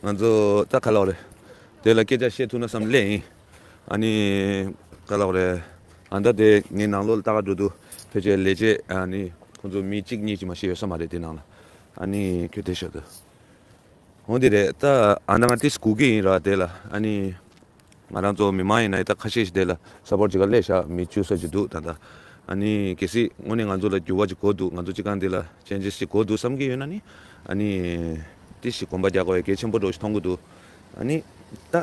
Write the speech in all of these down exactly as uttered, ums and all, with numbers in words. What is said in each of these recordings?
ང་ཚོ་ད་ག་ལབ་རེད། དེ་ལ་སྐད་ཆ་བཤད་ཐུབ་ན་བསམ་སླེབས་ཡིན། ཨ་ནི་ག་ལབ་རེད། ཨ་ད་དེ་ངའི་ནང་ལོགས་ལ་ལྟ་ག་འགྲོ་དུས་ཕལ་ཆེར་ལས་བྱེད་ཨ་ནི་ཁོང་ཚོ་མི་གཅིག་གཉིས་ཀྱིས་མ་ཤེས་ཡོད་ས་མ་རེད་དེ་ནང་ལ། ཨ་ནི་ཁྱོད་དེ་ཤོད་དུ། འོ་དེ་རེད་ད། ཨ་ན་ང་ཏིས་སྒུག་གི་ཡིན་ར་དེ་ལ། ཨ་ནི་ང་རང་ཚོ་མི་མང་ཡིན་ན་ཡི་ད་ཁ་ཤས་ཤིག་དེ་ལ་སཔོར་ཊི་བྱེད་ག་སླེབས་ཤག་མི་བཅུ་ཙམ་ཅིག་འདུག་ད་ལྟ། ཨ་ནི་གལ་སྲིད་དངོས་གནས་ང་ཚོ་ལ་འགྱུར་བ་ཅིག་དགོས་འདུག་ང་ཚོ་སྤྱི་ཁང་འདི་ལ་ཅེན་ཇེས་ཅིག་དགོས་འདུག་བསམ་གྱི་ཡོད་ན་ནི། ཨ་ནི་ཏིས་ཞིག་གོམ་པ་རྒྱག་དགོས་ཡ་གལ་ཆེན་པོ་འདྲ་ཞིག་མཐོང་གི་འདུག་ཨ་ནི་ད་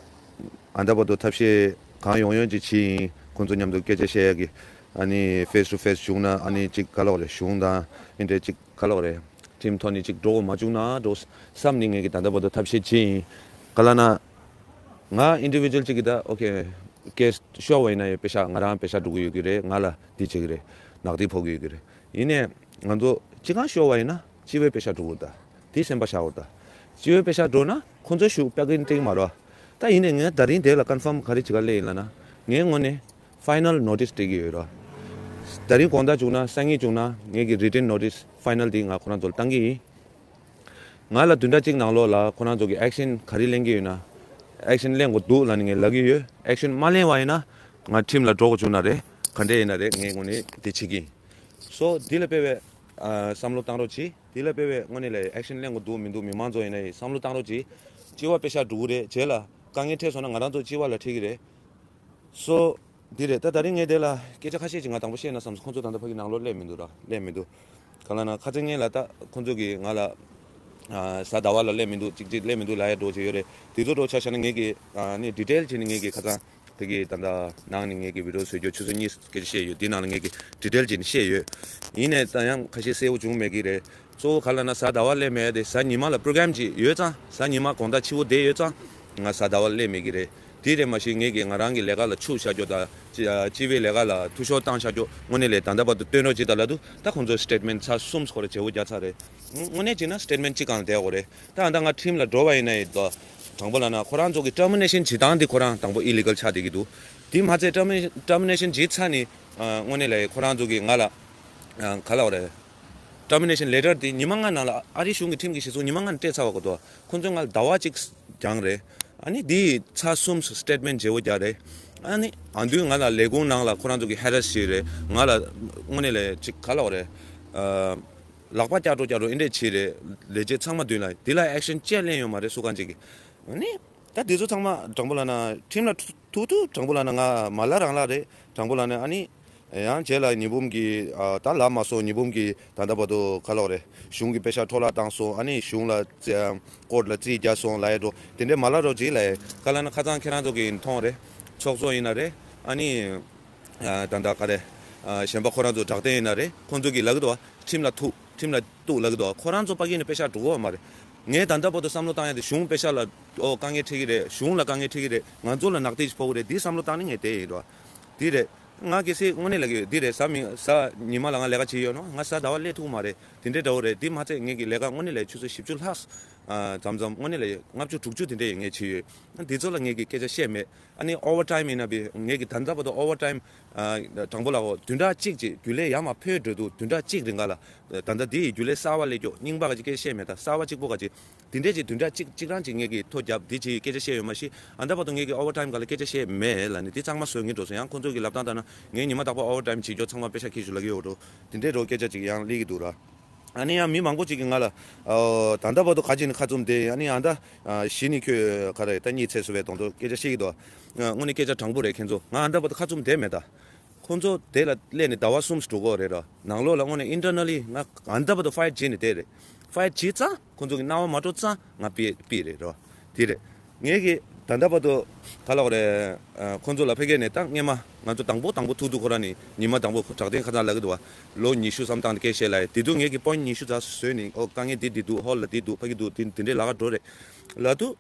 ཨ་ད་བར་དུ་ཐབས་ཤེས་གང་ཡོང་ཡོང་ཅིག་བྱས་ཡིན། ཁོང་ཚོ་མཉམ་དུ་སྐད་ཆ་བཤད་ཡ་གི། ཨ་ནི་ཕེས་ཊུ་ཕེས་བྱུང་ན་ཨ་ནི་ཅིག་ག་ལབ་རེད། གཞུང་དང་ཨིན་འདྲ་ཅིག་ག་ལབ་རེད། ཁྲིམས་ཐོག་ནས་ཅིག་འགྲོ་དགོས་མ་བྱུང་ན་འགྲོ་བསམ་ནས་ངས་ཀྱི་ད་ལྟ་བར་དུ་ཐབས་ཤེས་བྱས་ཡིན། ག་ལབ་ན། ང་ཨིན་ཌི་བི་ཇུ་ཨལ་ཅིག་གི་ད་ཨོ་ཁེ། ཀེ་སི་ཤོར་བ་ཡིན་ན་ཡང་པེ་ཤ་ང་རང་པེ་ཤ་འགྲོ་གི་ཡོད་ཀྱི་རེད། ང་ལ་འདི་བྱེད་ཀྱི་རེད། ནག་ཐིག་ཕོག་གི་ཡོད་ཀྱི་རེད། ཡིན་ནའི་ང་ཚོ་སྤྱི་ཁང་ཤོར་བ་ཡིན་ན་སྤྱི་བའི་པེ་ཤ་འགྲོ་གི་ད། དེ་སེམས་པ་བཞག་འོ་ད། སྤྱི་བའི་པེ་ཤ་འགྲོ་ན་ཁོང་ཚོའི་ཤུགས་པ་ཀིན་ཏིག་མ་རོ། ད་ཡིན་ནའི་ངས་ད་རིང་དེ་ལ་ཀོན་ཕརམ་ག་རེ་བྱེད་ག་སླེབས་ཡིན་ལབ་ན། ངའི་ངོས་ནས་ཕའི་ནལ་ནོ་ཊིས་སྤྲད་ཀྱི་ཡོད་ར། ད་རིང་དགོང་དག་བྱུང་ན་སང་ཉིན་བྱུང་ན་ངེད་ཀྱི་རི་ཊན་ནོ་ཊིས་ཕའི་ནལ་དེ་ང་ཁོ་རང་ཚོ་ལ་བཏང་གི་ཡིན། ང་ལ་བདུན་ཕྲག་གཅིག་ནང་ལོགས་ལ་ཁོ་རང་ཚོ་གི་ཨེག་ཤན་ག་རེ་ལེན་གྱི་ཡོད་ན། ཨེག་ཤན་ལེན་དགོས་འདུག་ལབ་ནས་ངས་ལབ་ཀྱི་ཡོད། ཨེག་ཤན་མ་ལེན་པ་ཡིན་ན་ང་ཁྲིམས་ལ་འགྲོ་དགོས་བྱུང་ན་རེད། ག་འདྲས་ཡིན་ན་རེད། ངས་དངོས་གནས་དེ་བྱེད་ཀྱི་ཡིན། སོ་འདི་ལ་དཔེ་བའི་ཨ་བསམ་བློ་བཏང་རོགས་གྱིས། འདི་ལ་དཔེ་བའི་དངོས་གནས་ལ་ཨེག་ཤན་ལེན་དགོས་འདུག་མི་འདུག་མི་མང་ཚོ་ཡིན་ན་ཡིན་བསམ་བློ་བཏང་རོགས་གྱིས། སྤྱི་བ་པེ་ཤ་འགྲོ་གི་རེད། རྗེས་ལ་དཀའ་ངལ་འཕྲད་སོང་ན་ང་རང་ཚོ་སྤྱི་བ་ལ་འཕྲད་ཀྱི་རེད། སོ། འདི་རེད་ད། ད་རིང་ངས་དེ་ལ་སྐད་ཆ་ཁ་ཤས་ཅིག་ང་དང་པོ་བཤད་ན་བསམ་སོང་། ཁོང་ཚོ་ད་ལྟ་ཕ་གི་ནང་ལོགས་སླེབས་མི་འདུག་ར། སླེབས་མི་འདུག་ག་ལབ་ན་ཁ་སང་ངས་ལ་ད་ཁོང་ཚོ་གིས་ང་ལ་ཨ་གཟའ་ཟླ་བ་ལ་སླེབས་མི་འདུག་ཅིག་ཅིག་སླེབས་མི་འདུག་ལབ་ཡ་འགྲོ་བྱས་ཡོད་རེད། དེ་ཚོ་འགྲོ་ཆ་བཞག་ན་ངས་ཀྱི་ཨ་ནི་ཌི་ཊེལ་བྱས་ནས་ངས་ཀྱི་ཁ་སང་དེ་གི་ད་ལྟ་ནང་ནས་ངས་ཀྱི་བི་ཌི་ཡོ་བཟོས་རྒྱུ་ཆུ་ཚོད་གཉིས་སྐད་ཆ་བཤད་ཡོད། དེ་ནང་ལ་ངས་ཀྱི་ཌི་ཊེལ་བྱས་ནས་བཤད་ཡོད། ཡིན་ནའི་ད་ཡང་ཁ་ཤས་གསལ་པོ་བྱུང་མེད་ཀྱི་རེད། གཙོ་བོ་ག་ལབ་ན་གཟའ་ཟླ་བ་སླེབས་མེད་དེ། གཟའ་ཉི་མ་ལ་པྲོ་གྷ་རམ་ཅིག་ཡོད་ཙང་། གཟའ་ཉི་མ་དགོང་དག་ཕྱི་པོ་བསྡད་ཡོད་ཙང་། ང་གཟའ་ཟླ་བ་སླེབས་མེད་ཀྱི་རེད། དེ་རེད་མ་གཞི་ངས་ཀྱི་ང་རང་གི་ལས་ཀ་ལ་འཁྱུག་བཞག་རྒྱུ་དང་། སྤྱི་སྤྱི་བའི་ལས་ཀ་ལ་འཐུས་ཤོར་བཏང་བཞག་རྒྱུ་དངོས་གནས་ལས་ད་ལྟ་བར་དུ་སྟོན་རོགས་བྱེད་དང་ལབ་དུས། ད་ཁོང་ཚོས་སི་ཊེཊ་མེན་ཊི་ཚར་གསུམ་སྐོར་བརྗེ་པོ་རྒྱག་ཚར་རེད། དངོས་གནས་བྱས་ན་སི་ཊེཊ་མེན་ཊི་གཅིག་སྒང་བསྡད་ཡོད་རེད། ད་ད་ང་ཁྲིམས་ལ་འགྲོ་བ་ཡིན་ན་ཡིན་དོ། དྲང་པོ་ལབ་ན་ཁོ་རང་ཚོ་གི་ཊར་མི་ནེ་ཤན་བྱེད་སྟངས་འདི་ཁོ་རང་དང་པོ་ཨི་ལི་གལ་ཆགས་བསྡད་ཀྱི་འདུག་དེ་མ་ཚད་ཊར་མི་ཊར་མི་ནེ་ཤན་བྱེད་ཚར་ནས་ཨ་དངོས་གནས་ལ་ཁོ་རང་ཚོ་གིས་ང་ལ་ཨ་ག་ལབ་དགོས་རེད། ཊར་མི་ནེ་ཤན་ལེ་ཊར་དེ་ཉི་མ་ལྔ་ནང་ལ། ཨ་རིའི་གཞུང་གི་ཁྲིམས་ཀྱི་གཞི་བཟུང་ཉི་མ་ལྔ་ནང་སྤྲད་ཚར་བ་གོ་དོ། ཁོ་ཚོས་ང་ལ་ཟླ་བ་གཅིག་གྱང་རེད། ཨ་ནི་དེ་ཚར་གསུམ་སི་ཊེཊ་མེན་ཊི་བརྗེ་པོ་རྒྱག་རེད། ཨ་ནི་ཨ་དུས་ང་ལ་ལས་ཁུངས་ནང་ལ་ཁོ་རང་ཚོ་གིས་ཧེ་རེ་སི་བྱས་རེད། ང་ལ་དངོས་གནས་ལ་ཅིག་ག་ལབ་དགོས་རེད། ཨ་ལག་པ་བཀྱག་འགྲོ་བཀྱག་འགྲོ་ཨེ་འདྲས་བྱས་རེད། ལས་བྱེད་ཚང་མ་མདུན་ལ། དེ་ལ་ཨེག་ཤན་ཅི་ཡང་ལེན་ཡོད་མ་རེད་སུ་གང་ཅིག་གིས། ཨ་ནི་ད་དེ་ཚོ་ཚང་མ་དྲང་པོ་ལབ་ན་ཁྲིམས་ལ་ཐུག་ཐུག་ཐུག་དྲང་པོ་ལབ་ན་ང་མ་ལབ་རང་ལབ་རེད། དྲང་པོ་ལབ་ན་ཨ་ནི། ཡང་རྗེས་ལ་ཉི་འབུམ་གྱིས་ཨ་ད་ལབ་མ་སོང་། ཉི་འབུམ་གྱིས་ད་ལྟ་བར་དུ་ག་ལབ་དགོས་རེད། གཞུང་གི་པེ་ཤ་འཕྲོ་བརླག་བཏང་སོང་། ཨ་ནི་གཞུང་ལ་རྩི་ཨ་ཀོརཊ་ལ་རྩིས་རྒྱག་སོང་ལབ་ཡ་འགྲོ། དེ་འདྲས་མ་ལབ་རོགས་གྱིས་ལབ་ཡ། ག་ལབ་ན་ཁ་སང་ཁྱེད་རང་ཚོ་གིས་མཐོང་རེད། ཚོགས་གཙོ་ཡིན་ན་རེད། ཨ་ནི་ཨ་ད་ད་ག་རེ་ཨ་གཞན་པ་ཁོ་རང་ཚོ་དྲག་བདེན་ཡིན་ན་རེད། ཁོང་ཚོ་གིས་ལབ་ཀྱི་འདུག་བ། ཁྲིམས་ལ་ཐུག་ཁྲིམས་ལ་གཏུག་ལབ་ཀྱི་འདུག་བ། ཁོ་རང་ཚོ་ཕ་གི་ནས་པེ་ཤ་འགྲོ་གི་ཡོད་མ་རེད། ངས་ད་ལྟ་བར་དུ་བསམ་བློ་བཏང་ཡ་དེ་གཞུང་པེ་ཤ་ལ་ཨོ་དཀའ་ངལ་འཕྲད་ཀྱི་རེད། གཞུང་ལ་དཀའ་ངལ་འཕྲད་ཀྱི་རེད། ང་ཚོ་ལ་ནག་ཐིག་ཕོག་གི་རེད། འདི་བསམ་བློ་བཏང་ནས་ངས་བསྡད་ཡིན་རོ། འདི་རེད། ང་གལ་སྲིད་དངོས་གནས་ལབ་ཀྱི་ཡོད། འདི་རེད། གཟའ་མི་གཟའ་ཉི་མ་ལ་ང་ལས་ཀ་བྱེད་ཡོད་ནོ། ང་གཟའ་ཟླ་བ་སླེབས་ཐུབ་མ་རེད། དེ་འདྲའི་འདྲ་བོ་རེད། འདི་མ་ཚད་ངེད་ཀྱི་ལས་ཀ་དངོས་གནས་ལ་ཆུ་ཚོད་བཞི་བཅུ་ལྷག་ཨ་མཚམས་མཚམས་དངོས་གནས་ལ་ལྔ་བཅུ་དྲུག་ཅུ་དེ་འདྲས་ངས་བྱེད་ཡོད། འདི་ཚོ་ལ་ངེད་ཀྱིས་སྐད་ཆ་བཤད་མེད། ཨ་ནི་ཨོ་ཝར་ཊའིམ་ཡིན་ན་བི་ངེད་ཀྱིས་ད་ལྟ་བར་དུ་ཨོ་ཝར་ཊའིམ་ཨ་དྲང་པོ་ལབ་འོ་བདུན་ཕྲག་གཅིག་ཅིག་རྒྱུན་ལས་ཡར་མར་འཕོས་འགྲོ་དུས་བདུན་ཕྲག་གཅིག་རིང་ག་ལ་ད་ལྟ་འདི་ཡི་རྒྱུན་ལས་གསར་པ་སླེབས་ཀྱོག་རྙིང་པ་ག་ཅིག་སྐད་ཆ་བཤད་མེད། ད་གསར་པ་གཅིག་པོ་ག་ཅིག་དེ་འདྲས་ཅིག་བདུན་ཕྲག་གཅིག་གཅིག་རང་ཅིག་ངེད་ཀྱིས་ཐོ་བརྒྱབ་འདི་ཅིག་སྐད་ཆ་བཤད་ཡོད་མ་གཞི། ཨ་ད་བར་དུ་ངེད་ཀྱིས་ཨོ་ཝར་ཊའིམ་ག་ལ་སྐད་ཆ་བཤད་མེད་ལབ་ནི་འདི་ཚང་མ་བཟོ་ངེས་འགྲོ་སོང་། ཡང་ཁོང་ཚོ་གི་ལབ་སྟངས་ལྟར་ན་ངས་ཉི་མ་རྟག་པར་ཨོ་ཝར་ཊའིམ་བྱེད་ཀྱོག་ཚང་མ་པེ་ཤ་ཁྱེར་ཤོག་ལབ་ཀྱི་ཡོད་འགྲོ། དེ་འདྲས་འགྲོ་སྐད་ཆ་ཅིག་ཡང་སླེབས་ཀྱི་འདུག་ར། ཨ་ནི་ཡང་མི་མང་པོ་ཅིག་གིས་ང་ལ་ཨོ་ད་ལྟ་བར་དུ་ག་ཅིག་ནི་ཁ་བཙུམ་བསྡད། ཨ་ནི་ཨ་ད་ཨ་གཞི་ནས་ཁྱོད་ག་རེ་ད་གཉིད་སད་སོང་བའི་དོན་དུ་སྐད་ཆ་བཤད་ཀྱི་འདུག་ཨ་དངོས་གནས་སྐད་ཆ་དྲང་པོ་རེད། ཁྱེད་ཚོ་ང་ཨ་ད་བར་དུ་ཁ་བཙུམ་བསྡད་མེད་ད། ཁོང་ཚོ་དེ་ལ་སླེབས་ནས་ཟླ་བ་གསུམ་འགྲོ་གི་རེད་ར། ནང་ལོགས་ལ་དངོས་གནས་ཨིན་ཊར་ནལ་ལི་ང་ཨ་ད་བར་དུ་ཕའིཊ་བྱས་ནས་བསྡད་རེད། ཕའིཊ་བྱས་ཙང་ཁོང་ཚོ་གི་སྣང་བ་མ་སྤྲོ་ཙང་ང་ཕུད་ཕུད་རེད་ར། དེ་རེད། ངས་ཀྱི་ད་ལྟ་བར་དུ་ག་ལབ་དགོས་རེད། ཨ་ཁོང་ཚོ་ལ་ཕ་གི་ནས་ད་སྔས་མ་ང་ཚོ་དང་པོ་དང་པོ་ཐུག་དུས་ཁོ་རང་ནས་ཉི་མ་དང་པོ་དྲག་བདེན་ཁ་སང་ལབ་ཀྱི་འདུག་བ། ལོ་ཉི་ཤུ་བསམ་སྟངས་དེ་སྐད་བཤད་ལབ་ཡ། དེ་དུས་ངས་ཀྱི་པོ་ཡིན་ཊི་ཉི་ཤུ་ཙམ་བཟོས་ནས་ཨོ་དཀའ་ངལ་འདི་འདི་འདུག་ཧོལ་ལ་འདི་འདུག་ཕ་གི་འདུག་དེ་དེ་འདྲའི་ལབ་ཀ་འགྲོ་རེད་ལབ་དུས།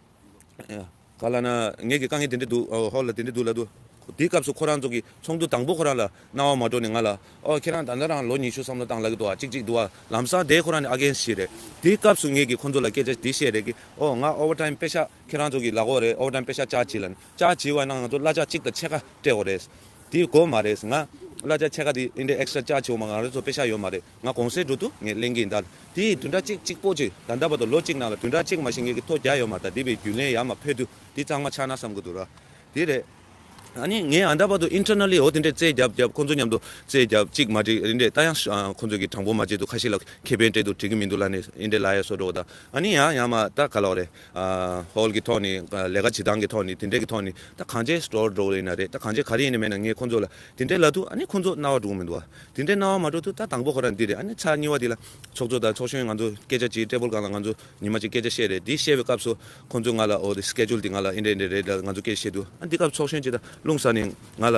ག་ལབ་ན་ངས་ཀྱི་དཀའ་ངལ་དེ་འདྲ་འདུག་ཨོ་ཧོལ་ལ་དེ་འདྲ་འདུག་ལབ་དུས། དེའི་སྐབས་སུ་ཁོ་རང་ཚོ་གི་ཚོགས་འདུ་དང་པོ་ཁོ་རང་ལ་སྣང་བ་མ་སྤྲོ་ནས་ང་ལ་ཨོ་ཁྱེད་རང་ད་ལྟ་རང་ལོ་ཉི་ཤུ་བསམ་བློ་བཏང་ལབ་ཀྱི་འདུག་ཨ། གཅིག་གཅིག་འདུག་ཨ། ལམ་སང་དེ་ཁོ་རང་ནས་ཨ་གེན་སི་བྱས་རེད། དེའི་སྐབས་སུ་ངས་ཀྱི་ཁོ་ཚོ་ལ་སྐད་ཆ་དེ་བཤད་རེད་ཀྱི། ཨོ་ང་ཨོ་ཝར་ཊའིམ་པེ་ཤ་ཁྱེད་རང་ཚོ་གི་ལབ་དགོས་རེད། ཨོ་ཝར་ཊའིམ་པེ་ཤ་ཅར་བྱེད་ལབ་ནས་ཅར་བྱེད་པ་ན་ང་ཚོ་གླ་ཆ་གཅིག་དང་ཕྱེད་ཀ་སྤྲད་དགོས་རེད། དེ་དགོས་མ་རེད། ང་ གླ་ཆ་ཕྱེད་ཀ་དེ་ཨིན་འདྲའི་ཨེག་སི་ཊ་ཅར་ཇི་འོང་མ། ང་རང་ཚོ་པེ་ཤག་ཡོད་མ་རེད། ང་གུང་སེང་འགྲོ་དུས་ངས་ལེན་གྱི་ཡིན། ད་དེ་བདུན་ཕྲག་གཅིག་གཅིག་པོ་ཅིག་ད་ལྟ་བར་དུ་ལོ་གཅིག་ནང་ལ་བདུན་ཕྲག་གཅིག་མ་ཞིག་ངས་ཀྱི་ཐོ་རྒྱག་ཡོད་མ་རེད། ད་དེ་བས་རྒྱུན་ལས་ཡར་མར་ཕུད་དུས་དེ་གཙང་མ་ཆགས་ན་བསམ་གྱི་འདུག་ར། དེ་རེད། ཨ་ནི་ངས་ཨ་ད་བར་དུ་ཨིན་ཊར་ནལ་ལི་འོ་དེ་འདྲས་རྩོད་རྒྱབ་རྒྱབ། ཁོང་ཚོ་མཉམ་དུ་རྩོད་རྒྱབ། གཅིག་མ་འགྲིག་རེད་འདྲས། ད་ཡང་ཨ་ཁོང་ཚོ་གི་དྲང་པོ་མ་བྱེད་དུས་ཁ་ཤས་ལ་ཁེ་ཕན་སྤྲད་དུས་འགྲིག་གི་མི་འདུག་ལབ་ནས་ཨིན་འདྲས་ལབ་ཡ་བཟོ་འགྲོ་གི། ད་ཨ་ནི་ཡང་ཡང་མ་ད་ག་ལབ་རེད། ཨ་ཧོལ་གི་ཐོག་ནས་ཨ་ལས་ཀ་བྱེད་སྟངས་ཀྱི་ཐོག་ནས་དེ་འདྲས་ཀྱི་ཐོག་ནས་ད་གང་ཅི་སི་ཊོལ་འགྲོ་གི་ཡིན་ན་རེད། ད་གང་ཅི་ག་རེ་ཡིན་ན་མེད་ན་ངས་ཁོང་ཚོ་ལ་དེ་འདྲས་ལབ་དུས་ཨ་ནི་ཁོང་ཚོ་རྣ་བ་འགྲོ་གི་མི་འདུག་བ། དེ་འདྲས་རྣ་བ་མ་འགྲོ་དུས་ད་དང་པོ་ཁོ་རང་འདི་རེད། ཨ་ནི་ཚར་གཉིས་པ་དེ་ལ་ཚོགས་གཙོ་དང་ཚོགས་གཞོན་ང་ཚོ་ཉི་མ་གཅིག་སྐད་ཆ་བཤད་རེད། འདི་བཤད་པའི་སྐབས་སུ་ཁོང་ཚོས་ང་ལ་འོ་དེ་སི་ཀེ་ཇུལ་དེ་ང་ལ་ཨེ་འདྲས་འདྲས་རེད་ལ་ང་ཚོ་སྐད་བཤད་དུས། ཨ་འདི་སྐབས་ཚོགས་གཞོན་གཅིག་དང་རླུང་ས་ནས་ང་ལ་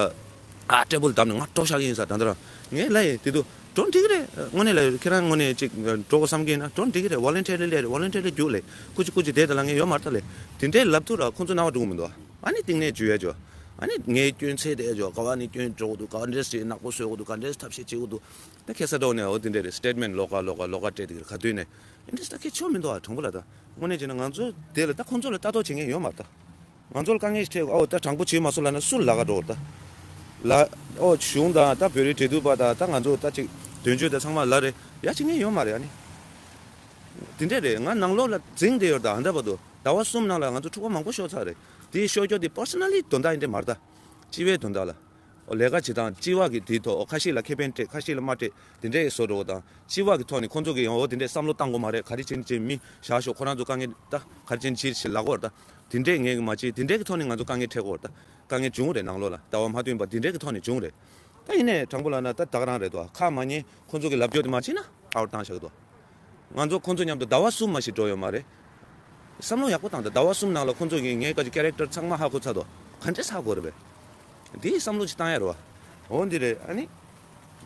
ཨ་ཊེ་བལ་བརྡབས་ནས་ང་གྲོགས་ཤག་གི་ཡིན་ས། ད་ལྟ་རང་ངས་ལབ་ཡིན། དེ་དུས་འགྲོ་འགྲིག་གི་རེད། དངོས་གནས་ལ་ཁྱེད་རང་དངོས་གནས་ཅིག་འགྲོ་དགོས་བསམ་གི་ཡིན་ན་འགྲོ་འགྲིག་གི་རེད། ཝོ་ལན་ཊི་རི་ལི་རེད། ཝོ་ལན་ཊི་རི་ལི་རྒྱུགས་ལས་ཀུ་ཅི་ཀུ་ཅི་དེ་དེ་ལ་ངས་ཡོད་མ་རེད་ད་ལས། དེ་འདྲས་ལབ་དུས་ར་ཁོང་ཚོ་རྣ་བ་འགྲོ་གི་མི་འདུག་ཨ་ནི་གཏིང་ནས་འཇུ་ཡ་འཇུ། ཨ་ནི་ངའི་སྐྱོན་ཚད་དེ་འཇུ། ག་བ་ནས་སྐྱོན་འགྲོ་གི་འདུག་ག་བ་འདྲས་ཅིག་ནག་པོ་བཟོ་གི་འདུག་ག་འདྲས་ཐབས་ཤེས་བྱེད་གི་འདུག་ད་ཁ་སང་འགྲོ་ནས་འོ་དེ་འདྲས་རེད། སི་ཊེཊ་མེན་ཊི་ལོགས་ཀ་ལོགས་ཀ་ལོགས་ཀ་སྤྲད་དེ་ག་དུས་ནས་ཨེ་འདྲས་ད་ཁྱད་ཆོ་མི་འདུག་ཨ་དྲང་པོ་ལ་ད་དངོས་གནས་བྱས་ན་ང་ཚོ་དེ་ལ་ད་ཁོང་ཚོ་ལ་ལྟ་རྟོག་བྱེད་མཁན་ཡོད་མ་རེད་ད། ང་ཚོ་ལ་དཀའ་ངལ་ཞིག་འཕྲད། ཨོ་ད་དྲང་པོ་བྱེད་མ་སོང་ལབ་ན་སུ་ལ་ལབ་ག་འགྲོ་ད། ལ་ཨོ་གཞུང་དང་ད་བོད་རིགས་འབྲེལ་གཏུག་པ་དང་ད་ང་ཚོ་ད་ཅིག་དོན་གཅོད་དང་ཚང་མ་ལ་རེད། ཡ་བྱེད་མཁན་ཡོད་མ་རེད། ཨ་ནི་དེ་འདྲས་རེད། ང་ནང་ལོགས་ལ་འཛིང་བསྡད་ཡོད་ད། ཨ་ད་བར་དུ་ཟླ་བ་གསུམ་ནང་ལ་ང་ཚོ་འཁྲུག་པ་མང་པོ་ཤོར་ཚར་རེད། དེ་ཤོར་རྒྱུ་དེ་པར་སོ་ནལ་ལི་དོན་དག་ཡིན་འདྲས་མ་རེད་ད། སྤྱི་པའི་དོན་དག་ལ། ཨོ་ལས་ཀ་བྱེད་སྟངས་སྤྱི་བ་གི་དེའི་ཐོག་ཨོ་ཁ་ཤས་ལ་ཁེ་ཕན་སྤྲད་ཁ་ཤས་ལ་མ་སྤྲད་དེ་འདྲས་བཟོ་འགྲོ་བ་དང་སྤྱི་བ་གི་ཐོག་ནས་ཁོང་ཚོ་གི་ཡང་ཨོ་དེ་འདྲས་བསམ་བློ་བཏང་དགོས་མ་རེད། ག་རེ་བྱེད་ནི་བྱེད་མི་བཞག་ཤོག་ཁོ་རང་ཚོ་དཀའ་ངལ་ད་ག་རེ་བྱེད་ནི་བྱེད་ཞེས་ལབ་དགོས་རེད་ད། དེ་འདྲས་ངས་མ་བྱེད། དེ་འདྲས་ཀྱི་ཐོག་ནས་ང་ཚོ་དཀའ་ངལ་འཕྲད་ཀྱི་ཡོད་རེད་ད། དཀའ་ངལ་བྱུང་རེད། ནང་ལོགས་ལ་ལྟ་བ་མ་མཐུན་པ་དེ་འདྲས་ཀྱི་ཐོག་ནས་བྱུང་རེད། ད་ཡིན་ནའི་དྲང་པོ་ལབ་ན་ད་ད་ག་རང་རེད་དོ། ཁ་མ་ཉན་ཁོང་ཚོ་གི་ལབ་རྒྱུ་དེ་མ་བྱེད་ན་ཨའུཊ་བཏང་བཞག་གི་འདུག་ང་ཚོ་ཁོང་ཚོ་མཉམ་དུ་ཟླ་བ་གསུམ་མ་ཞིག་འགྲོ་ཡོད་མ་རེད། བསམ་བློ་ཡག་པོ་བཏང་དང་། ཟླ་བ་གསུམ་ནང་ལ་ཁོང་ཚོ་གིས་ངའི་ཀ་ཅིག་ཀེ་རེག་ཊར་ཚང་མ་ཧ་གོ་ཚར་དོ། ག་འདྲས་ཧ་གོ་རེད་པས། འདི་བསམ་བློ་ཞིག་བཏང་ཡ་རེད་བ། འོ་འདི་རེད། ཨ་ནི་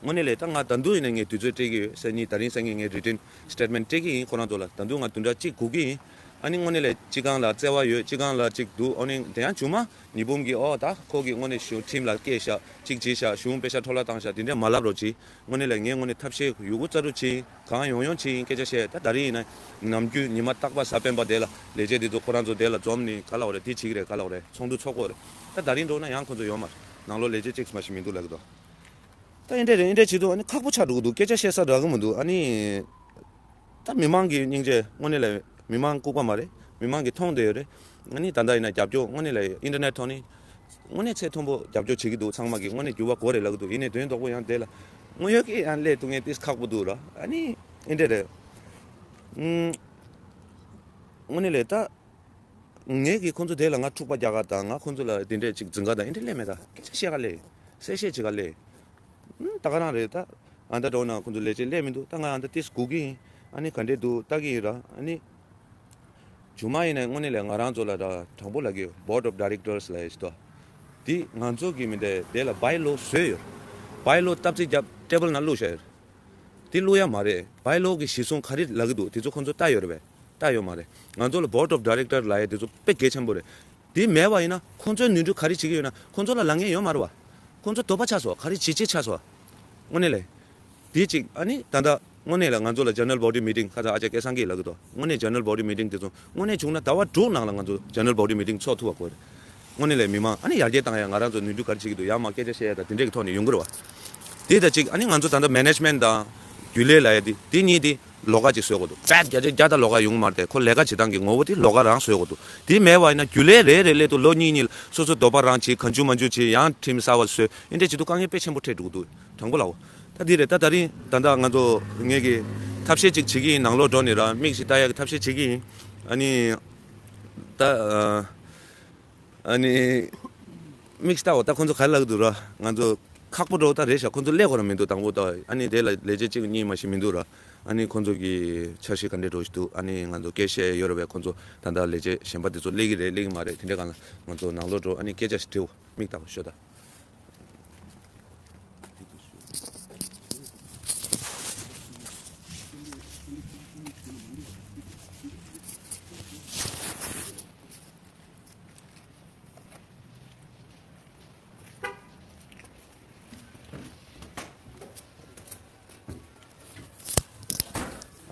དངོས་གནས་ལས་ད་ང་ད་དུང་ཡིན་ན་ངས་དུས་ཚོད་སྤྲད་ཀྱི་ཡོད། སང་ཉིན་ད་རིང་སང་ཉིན་ངས་རི་ཊན་སི་ཊེཊ་མེན་ཊི་སྤྲད་ཀྱི་ཡིན། ཁོ་རང་ཚོ་ལ་ད་དུང་ང་བདུན་ཕྲག་གཅིག་སྒུག་གི་ཡིན། ཨ་ནི་དངོས་གནས་ལས་སྤྱི་ཁང་ལ་བརྩེ་བ་ཡོད། སྤྱི་ཁང་ལ་ཅིག་འདུག་ཨ་ནི་དེ་ཡང་བྱུང་མ། ཉི་འབུམ་གྱིས་ཨོ་ད་ཁོ་གིས་དངོས་གནས་གཞུང་ཁྲིམས་ལ་བཀལ་ཤག་ཅིག་བྱས་ཤག་གཞུང་པེ་ཤག་འཕྲོ་བརླག་བཏང་ཤག་དེ་འདྲས་མ་ལབ་རོགས་གྱིས། དངོས་གནས་ལ་ངས་དངོས་གནས་ཐབས་ཤེས་ཡོད་རྒུ་རྩལ་སྤྲུགས་བྱས་གང་ཡོང་ཡོང་བྱས་སྐད་ཆ་བཤད། ད་ད་རིང་ཡིན་ན་ནམ་རྒྱུན་ཉི་མ་རྟག་པ་གཟའ་སྤེན་པ་དེ་ལ་ལས་བྱེད་དེ་ཚོ་ཁོ་རང་ཚོ་དེ་ལ་འཛོམས་ནས་ག་ལབ་རེད། དེ་བྱེད་ཀྱི་རེད་ག་ལབ་རེད། ཚོགས་འདུ་ཚོགས་དགོས་རེད། ད་ད་རིང་འགྲོ་ན་ཡང་ཁོ་ཚོ་ཡོད་མ་རེད། ནང་ལོགས་ལས་བྱེད་གཅིག་མ་ཞིག་མི་འདུག་ལབ་ཀྱི་འདུག་ད་ཨེ་འདྲས་རེད། ཨེ་འདྲས་བྱེད་དུས་ཨ་ནི་ཁག་པོ་ཆགས་འགྲོ་གི་འདུག་སྐད་ཆ་བཤད་ས་རག་གི་མི་འདུག་ཨ་ནི། ད་མི་མང་གི་སྙིང་རྗེ་དངོས་གནས་ལ་མི་མང་ལྐུགས་པ་མ་རེད། མི་མང་གིས་མཐོང་བསྡད་ཡོད་རེད། ཨ་ནི་ད་ལྟ་ཡིན་ན་རྒྱབ་སྐྱོར་དངོས་གནས་ལ་ཨིན་ཊར་ནེཊ་ཐོག་ནས་དངོས་གནས་ཚད་མཐོན་པོ་རྒྱབ་སྐྱོར་བྱེད་ཀྱི་འདུག་ཚང་མ་གིས་དངོས་གནས་འགྱུར་བ་དགོས་རེད་ལབ་ཀྱི་འདུག་ཡིན་ནའི་དོན་དག་པོ་ཡང་དེ་ལ་དངོས་ཡོད་ཀྱི་ཡང་སླེབས་ཐུབ་མཁན་ཏིས་ཁག་པོ་འདུག་ར། ཨ་ནི་ཨེ་འདྲས་རེད། ཨུམ། དངོས་གནས་ལ་ད་ངས་ཀྱིས་ཁོང་ཚོ་དེ་ལ་ང་འཁྲུག་པ་རྒྱག་ག་དང་ང་ཁོང་ཚོ་ལ་དེ་འདྲས་ཅིག་འཛིང་ག་དང་ཨེ་འདྲས་སླེབས་མེད། ད་སྐད་ཆ་བཤད་ག་སླེབས། གསལ་བཤད་བྱེད་ག་སླེབས། ཨུམ། ད་ག་རང་རེད་ད། ཨ་ད་འགྲོ་ན་ཁོང་ཚོ་ལས་བྱེད་སླེབས་མི་འདུག་ད་ང་ཨ་ད་ཏིས་སྒུག་གི་ཡིན། ཨ་ནི་ག་འདྲས་འདུག་ལྟ་གི་ཡིན་ར། ཨ་ནི་ཇུ་མ་ཡིན་ན་དངོས་གནས་ལ་ང་རང་ཚོ་ལ་ད་དྲང་པོ་ལབ་གི་ཡོད། Board of Directors ལབ་ཡ་ཞིག་འདུག་དེ་ང་ཚོ་གི་མི་འདྲ་དེ་ལ་བའི་ལོ་བཟོས་ཡོད། བའི་ལོ་བཏབ་རྩིས་རྒྱབ་ཊེ་བལ་ནང་བླུགས་བཞག་ཡོད། དེ་བླུགས་ཡ་མ་རེད། བའི་ལོ་གི་གཞི་བཟུང་ག་རེ་ལབ་གི་འདུག་དེ་ཚོ་ཁོང་ཚོ་ལྟ་ཡོད་རེད་པས། ལྟ་ཡོད་མ་རེད། ང་ཚོ་ལ་Board of Director ལབ་ཡ་དེ་ཚོ་དཔེ་གལ་ཆེན་པོ་རེད། དེ་མེད་པ་ཡིན་ན་ཁོང་ཚོའི་ནོར་འཁྲུལ་ག་རེ་བྱེད་ཀྱི་ཡོད་ན་ཁོང་ཚོ་ལ་ལབ་མཁན་ཡོད་མ་རེད་བ། ཁོང་ཚོ་དོགས་པ་ཆགས་སོང་། ག་རེ་བྱེད་ཅེས་ཆགས་སོང་། དངོས་གནས་ལས། དེ་གཅིག་ཨ་ནི་ད་ལྟ་དངོས་གནས་ལ་ང་ཚོ་ལ་General Body Meeting ཁ་ཚ་ཨ་ཅག་སྐལ་བཟང་གིས་ལབ་གི་འདུག་དངོས་གནས་General Body Meeting དེ་ཚོ་དངོས་གནས་བྱུང་ན་ཟླ་བ་དྲུག་ནང་ལ་ང་ཚོ་General Body Meeting ཚོགས་ཐུབ་པ་དགོས་རེད། དངོས་གནས་ལས་མི་མང་ཨ་ནི་ཡར་རྒྱས་བཏང་ཡ་ང་རང་ཚོ་ནོར་འཁྲུལ་ག་རེ་བྱེད་ཀྱི་འདུག་ཡར་མར་སྐད་ཆ་བཤད་ཡ་དང་དེ་འདྲས་ཀྱི་ཐོག་ནས་ཡོང་གི་རེད་བ། དེ་ད་གཅིག་ཨ་ནི་ང་ཚོ་ད་ལྟ་Management དང་རྒྱུན་ལས་ལབ་ཡ་དེ་དེ་གཉིས་དེ་ལོགས་ཀ་ཅིག་བཟོ་དགོས་འདུག་བེད་བརྒྱ་ཆ་བརྒྱ་ད་ལོགས་ཀ་ཡོང་གི་མ་རེད་དེ། ཁོ་ལས་ཀ་བྱེད་སྟངས་ཀྱི་ངོ་བོ་དེ་ལོགས་ཀ་རང་བཟོ་དགོས་འདུག་དེ་མེད་པ་ཡིན་ན་རྒྱུན་ལས་རེ་རེ་སླེབས་དུས་ལོ་གཉིས་གཉིས་ལ་སོ་སོ་འདོད་པ་རང་བྱེད། གང་བྱུང་མང་བྱུང་བྱེད། ཡང་ཁྲིམས་གསར་བ་བཟོས། ཨེ་འདྲས་བྱེད་དུས་དཀའ་ངལ་དཔེ་ཆེན་པོ་འཕྲད་འགྲོ་གི་འདུག་དྲང་པོ་ལབ། ད་འདི་རེད། ད་ད་རིང་ད་ལྟ་ང་ཚོ་ངེད་ཀྱི་ཐབས་ཤེས་ཅིག་བྱེད་ཀྱི་ཡིན། ནང་ལོགས་འགྲོ་ནས་ར་མིག་ཞིག་ལྟ་ཡག་གི་ཐབས་ཤེས་བྱེད་ཀྱི་ཡིན། ཨ་ནི་ད་ཨ་ནི་དམིགས་བསལ་འོ་ད་ཁོང་ཚོ་ག་རེ་ལབ་ཀྱི་འདུག་ར། ང་ཚོ་ཁག་པོ་འགྲོ་ད་རེད་ཤག་ཁོང་ཚོ་སླེབས་དགོས་ར་མི་འདུག་དང་པོ་ད་ཨ་ནི་དེ་ལ་ལས་བྱེད་གཅིག་གཉིས་མ་ཞིག་མི་འདུག་ར། ཨ་ནི་ཁོང་ཚོ་གི་འཆར་གཞི་ག་འདྲས་འགྲོ་ཞིག་འདུག་ཨ་ནི་ང་ཚོ་སྐད་བཤད་ཡོད་ར་བས། ཁོང་ཚོ་ད་ལྟ་ལས་བྱེད་གཞན་པ་དེ་ཚོ་སླེབས་ཀྱི་རེད་སླེབས་ཀྱི་མ་རེད། དེ་འདྲས་གང་ལ་ང་ཚོ་ནང་ལོགས་འགྲོ་ཨ་ནི་སྐད་ཆ་ཞིག་དྲིའོ། མིག་ལྟ་བ་ཤོད་ད།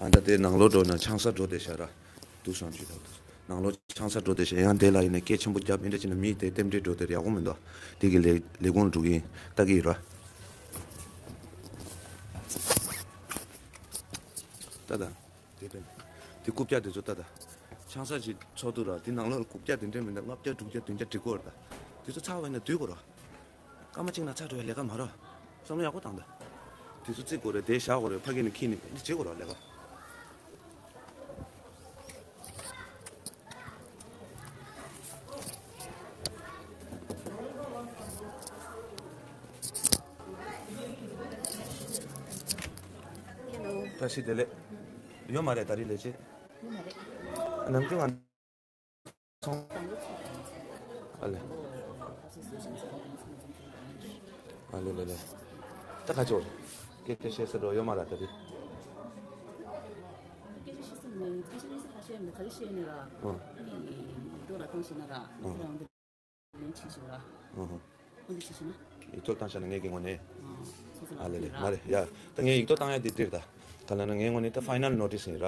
ཨ་ད་དེ་ནང་ལོགས་འགྲོ་ན་ཆང་ས་འགྲོ་བསྡད་ཤག་ར། འདུག་སོང་ཅིག་ད་འདུག་ནང་ལོགས་ཆང་ས་འགྲོ་བསྡད་ཤག་ཡང་དེ་ལ་ཡིན་ན་སྐད་ཆེན་པོ་བརྒྱབ་ཨེ་འདྲ་བྱས་ན་མི་དེ་རྟེན་འབྲེལ་འགྲོ་དེ་ཡག་པོ་མི་འདུག་དེ་གི་ལས་ལས་ཁུངས་ལ་འགྲོ་གི་ཡིན། ལྟ་གི་ཡིན་ར། ལྟ་དང་། དེ་དཔེ་དེ་རྐུབ་བཀྱག་དེ་ཚོ་ལྟ་དང་། ཆང་ས་ཅིག་འཚོགས་འདུག་ར། དེ་ནང་ལོགས་ལ་རྐུབ་བཀྱག་དེ་འདྲ་མི་འདུག་ལྔ་བརྒྱ་དྲུག་བརྒྱ་བདུན་བརྒྱ་སྒྲིག་གོ་ར། ད་དེ་ཚོ་ཚར་བ་ཡིན་ན་སྡུད་དགོས་ར། སྐར་མ་གཅིག་ནང་ཚར་འགྲོ་བའི་ལས་ཀ་མ་ར། བསམ་བློ་ཡག་པོ་བཏང་དང་། དེ་ཚོ་བརྩི་དགོས་རེད། དེ་བཞག་དགོས་རེད། ཕ་གི་ནས་ཁྱེར་ནས་འདི་བྱེད་དགོས་ར་ལས་ཀ། བཀྲ་ཤིས་བདེ་ལེགས། ཡོད་མ་རེད། ད་རིང་ལས་བྱེད། ནམ་རྒྱུན་ང་ཚོ། ཨ་ལེ། ཨ་ལེ་ལེ་ལེ། ད་ཁ་ཕྱོགས། སྐད་ཆ་བཤད་ས་འགྲོ་ཡོད་མ་རེད་ད་རིང་། སྐད་ཆ་བཤད་ས་མེད། སྐད་ཆ་བཤད་ས་ཁ་ཤས་མེད། ག་རེ་བཤད་ནས་ར། ཨ། ཨ་ནི་ཡིག་ཐོག་ལ་བཏང་ཤེས་ན་ར། ཨ། ཁྱེད་རང་འདི་ལན་བྱེད་ཤེས་ར། ཨ་ཧ། ཨ་འདི་བྱེད་ཤེས་ན། ཡིག་ཐོག་བཏང་ཤེས་ན་ངེད་ཀྱི་ངོས་ནས། ཨ། སོ་སོ་ལ་ཨ་ལེ་ལེ། ཕུལ་ར། མ་རེད་ཡ། ད་ངས་ཡིག་ཐོག་བཏང་ཡ་འདི་འགྲིག་ད། ག་ལ་ན་ངའི་ངོས་ནས་ད་ཕའི་ནལ་ནོ་ཊིས་ཡིན་ར།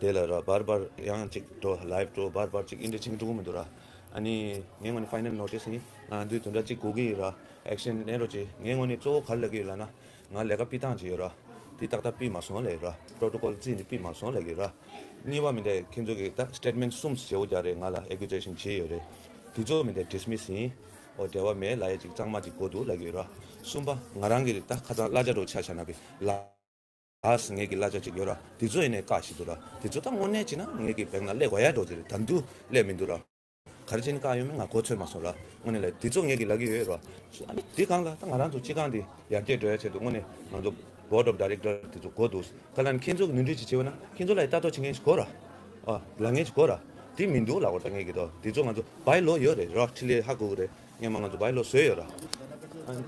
དེ་ལ་ར་བར་བར་ཡང་ཅིག་འགྲོ། ལའིབ་འགྲོ། བར་བར་ཅིག་ཨིན་དྲི་ཆིང་འགྲོ་གི་མི་འདུག་ར། ཨ་ནི་ངའི་ངོས་ནས་ཕའི་ནལ་ནོ་ཊིས་ཡིན། ང་འདི་དོན་དག་ཅིག་དགོས་ཀྱི་ཡིན་ར། ཨེག་ཤན་ལེན་རོགས་གྱིས། ངའི་ངོས་ནས་གཙོ་བོ་ག་རེ་ལབ་ཀྱི་ཡོད་ལབ་ན། ང་ལས་ཀ་སྤུས་དག་ཅིག་ཡོད་ར། དེ་ཏག་ཏག་སྤུས་མ་སོང་ལབ་ཡོད་ར། པྲོ་ཊོ་ཀོལ་བརྩིས་ནས་སྤུས་མ་སོང་ལབ་ཀྱི་ཡོད་ར། གཉིས་པ་མི་འདྲ་ཁྱེད་ཚོ་གིས་ད་སི་ཊེ་ཊི་མེན་ཊི་གསུམ་བརྗེ་པོ་རྒྱག་རེད། ང་ལ་ཨེ་ཀུ་ཛེ་ཤན་བྱས་ཡོད་རེད། དེ་ཚོ་མི་འདྲ་ཌི་སི་མི་སི་ཡིན། འོ་འབྲེལ་བ་མེད་ལབ་ཡ་ཅིག་གཙང་མ་ཅིག་དགོས་འདུག་ལབ་ཀྱི་ཡོད་ར། གསུམ་པ་ང་རང་གི་ད་ཁ་སང་གླ་ཆ་འགྲོ་ཆ་བཞག་ན་བི་ལ། ཨ་ངེད་ཀྱི་གླ་ཆ་ཅིག་ཡོད་ར། དེ་ཚོ་ཡིན་ནའི་བཀག་བཞག་འདུག་ར། དེ་ཚོ་ད་དངོས་གནས་བྱས་ན་ངེད་ཀྱི་བེང་ལ་སླེབས་དགོས་ཡ་འགྲོ་གི་རེད། ད་དུང་སླེབས་མི་འདུག་ར། ག་རེ་བྱས་ནས་བཀག་ཡོད་མེད་ང་གོ་ཚོད་མ་སོང་ར། དངོས་གནས་ལ་དེ་ཚོ་ངེད་ཀྱི་ལབ་ཀྱི་ཡོད་ར། ཨ་ནི་དེ་སྒང་ལ་ད་ང་རང་ཚོ་སྤྱི་ཁང་དེ་ཡར་རྒྱས་འགྲོ་ཡ་ཆེད་དུ་དངོས་གནས་ང་ཚོ་བྷོར་ཌི་ཨོཕ་ཌའི་རེག་ཊར་དེ་ཚོ་དགོས་འདུག་ག་ལ་ནི་ཁྱེད་ཚོ་གི་ནོར་འཁྲུལ་ཅིག་བྱས་པ་ན་ཁྱེད་ཚོ་ལ་ཡི་ལྟ་རྟོག་བྱེད་མཁན་ཞིག་དགོས་ར། ཨ་ལབ་མཁན་ཞིག་དགོས་ར། དེ་མི་འདུག་ལབ་དགོས་ར། ད་ངེད་ཀྱི་ད་དེ་ཚོ་ང་ཚོ་བའི་ལོ་ཡོད་རེད་ར། འཕྲིན་ལས་ཧ་གོ་གི་རེད། སྔོན་མ་ང་ཚོ་བའི་ལོ་བཟོས་ཡོད་ར། ཨ།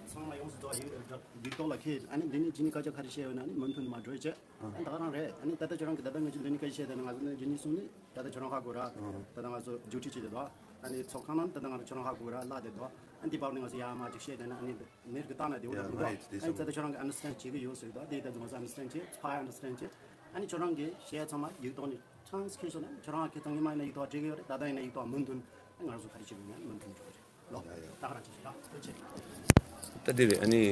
ཚང་མ་ཡོངས་སུ་རྫོགས་ཡིག་ཐོག་ལ་ཁེལ། ཨ་ནི་འདི་ནི་ཇི་ནི་སྐད་ཆ་ག་རེ་བཤད་ཡོད་ན་ཨ་ནི་མུ་མཐུད་ནས་མར་འགྲོ་ཡི་བྱས། ཨ་ནི་ད་ག་རང་རེད། ཨ་ནི་ད་ལྟ་ཁྱོད་རང་གི་ད་ལྟ་ངས་འདི་ནི་སྐད་ཆ་བཤད་དེ་ནི་ང་ཚོ་ནི་ཇི་ནི་གསུང་ནི་ད་ལྟ་ཁྱོད་རང་ཧ་གོ་ར། ད་ལྟ་ང་ཚོ་ཇུ་ཊི་བྱེད་དེ་འདུག་ཨ་ནི་ཚོགས་ཁང་ནང་ད་ལྟ་ང་ཚོ་ཁྱོད་རང་ཧ་གོ་ར་ལབ་དེ་འདུག་ཨ་ནི་འདི་བར་ནས་ང་ཚོ་ཡར་མར་ཅིག་བཤད་དེ་ནི་ཨ་ནི་མིར་གི་བཏང་ན་དེ་འུ་ལ་མི་འདུག་ཨ་ནི་ད་ལྟ་ཁྱོད་རང་གི་ཨན་ཌར་སི་ཊེན་ཌ་བྱེད་ཀྱི་ཡོད་ཟེར་གི་འདུག་དེ་ད་ང་ཚོ་ཨན་ཌར་སི་ཊེན་ཌ་བྱེད། ཕར་ཨན་ཌར་སི་ཊེན་ཌ་བྱེད། ཨ་ནི་ཁྱོད་རང་གི་བཤད་ཚང་མ་ཡིག་ཐོག་ནས་ཊ་རན་སི་ཀི་རིབ་ཤན་ནང་ཁྱོད་རང་ཁྱེད་ཚང་ཉི་མ་ཡིན་ན་ཡིག་ཐོག་བྲིས་ཀྱི་ཡོད་རེད། ད་ལྟ་ཡིན་ན་ཡིག་ཐོག་མུ་མཐུད་ཨ་ང་རང་ཚོ་ག་རེ་བྱེད་དགོས་ན་མུ་མཐུད་འགྲོ་གི་རེད། ལོ། ད་ག་རང་བྱེད་ཤིག་ལ་ཐུགས་རྗེ་ཆེ། ད་འདི་རེད། ཨ་ནི།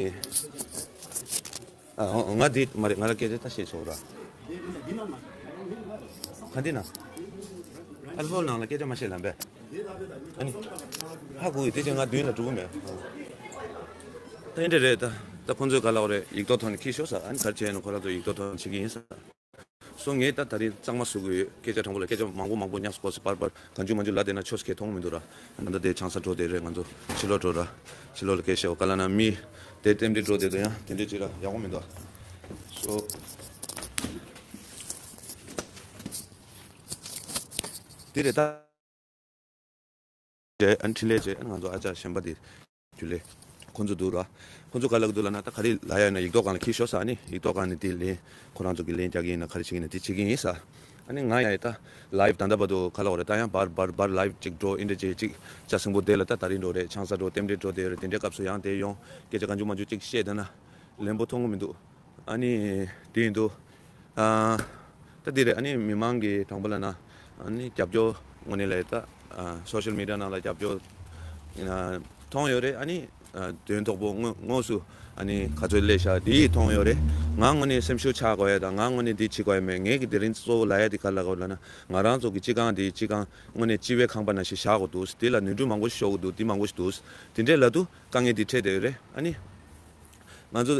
ཨ་ང་འདི་མ་རེད། ང་ལ་སྐད་ཆ་ད་བཤད་ཆོག་ར། ག་འདི་ན། ཨལ་ཧྥོལ་ནང་ལ་སྐད་ཆ་མ་བཤད་ལམ་པས། ཨ་ནི། ཧ་གོ་ཡི་དེ་ཅན་ང་མདུན་ལ་འགྲོ་གི་མེད། ད་འདི་རེད། ད་ད་ཁོང་ཚོས་ག་ལབ་རེད། ཡིག་ཐོག་ཐོག་ནས་ཁྱེར་ཤོག་ཟེར། ཨ་ནི་ག་རེ་བྱས་ན་ཁོ་རང་ཚོ་ཡིག་ཐོག་ཐོག་ནས་བྱེད་ཀྱི་ཡིན་ཟེར། སོ་ངས་ད་ད་རེས་གཙང་མ་བཟོ་དགོས་ཡོད། སྐད་ཆ་དྲང་པོ་ལ་སྐད་ཆ་མང་པོ་མང་པོ་ཉག་སུ་གོ་སུ་པར་པར་གང་བྱུང་མང་བྱུང་ལབ་བསྡད་ན་ཆོས་སུ་ཁེ་མཐོང་མི་འདུག་ར། ད་ལྟ་དེ་ཆང་ས་འགྲོ་བསྡད་རེད། ང་ཚོ་ཕྱི་ལོགས་འགྲོ་ར། ཕྱི་ལོགས་ལ་སྐད་ཆ་བཤད་འོ་ག་ལ་ན་མི་དེ་རྟེན་འབྲེལ་འགྲོ་བསྡད་དུ་ཡང་དེ་འདྲས་ཅིག་ར་ཡག་པོ་མི་འདུག་སོ། དེ་རེད་ད། རེད། ཨ་ནི་འཕྲིན་ལས་བྱས། ཨ་ནི་ང་ཚོ་ཨ་ཅག་གཞན་པ་དེ་རྒྱུ་ལས་ཁོང་ཚོ་འདུག་ར། ཁོང་ཚོ་ག་ལ་གི་འདུག་ལབ་ན། ད་ག་རེ་ལབ་ཡ་ཡོད་ན་ཡིག་ཐོག་སྒང་ལ་ཁྱེར་ཤོག་ཟེར། ཨ་ནི་ཡིག་ཐོག་སྒང་ནས་དེ་ལན་ཁོ་རང་ཚོ་གི་ལན་རྒྱག་གི་ཡིན་ན་ག་རེ་བྱེད་ཀྱི་ཡིན་ན་དེ་བྱེད་ཀྱི་ཡིན་ཟེར། ཨ་ནི་ང་ཡང་ད་ལའིབ་ད་ལྟ་བར་དུ་ག་ལ་འོ་རེད། ད་ཡང་བར་བར་བར་ལའིབ་ཅིག་འགྲོ། ཨིན་དྲ་ཅིག་ཅིག་ཅ་སེང་པོ་དེ་ལ་ད་ད་རིང་འགྲོ་རེད། ཆང་ས་འགྲོ། རྟེན་འབྲེལ་འགྲོ་དེ་རེད། དེ་འདྲའི་སྐབས་སུ་ཡང་དེ་ཡོང་སྐད་ཆ་གང་བྱུང་མང་བྱུང་ཅིག་བཤད་བསྡད་ན་ལན་པོ་མཐོང་གི་མི་འདུག་ཨ་ནི་དེ་ཡིན་དུས། ཨ། ད་འདི་རེད། ཨ་ནི་མི་མང་གིས་དྲང་པོ་ལབ་ན། ཨ་ནི་རྒྱབ་སྐྱོར་དངོས་གནས་ལ་ད། ཨ། སོ་ཤལ་མི་ཌི་ཡ་ནང་ལ་རྒྱབ་སྐྱོར་ཡིན་ན་མཐོང་ཡོད་རེད། ཨ་ནི། ཨ། དོན་དག་པོ་དངོས་དངོས་སུ་ཨ་ནི་ག་ཚོད་སླེབས་ཤག་དེ་མཐོང་ཡོད་རེད། ང་དངོས་གནས་སེམས་ཤུགས་ཆག་དགོས་ཡ་དང་། ང་དངོས་གནས་འདི་བྱེད་དགོས་ཡ་མེད། ངས་ཀྱི་དེ་རིང་གཙོ་བོ་ལབ་ཡ་དེ་ག་ལ་གོ་ལབ་ན། ང་རང་ཚོ་གི་སྤྱི་ཁང་དེ་སྤྱི་ཁང་དངོས་གནས་སྤྱི་པའི་ཁང་པ་ནང་བཞིན་བཞག་དགོས་འདུག་དེ་ལ་ནོར་འཁྲུལ་མང་པོ་ཞིག་ཤོར་གི་འདུག་དེ་མང་པོ་ཞིག་འདུག་དེ་འདྲས་ལབ་དུས་དཀའ་ངལ་དེ་འཕྲད་བསྡད་ཡོད་རེད། ཨ་ནི། ང་ཚོ་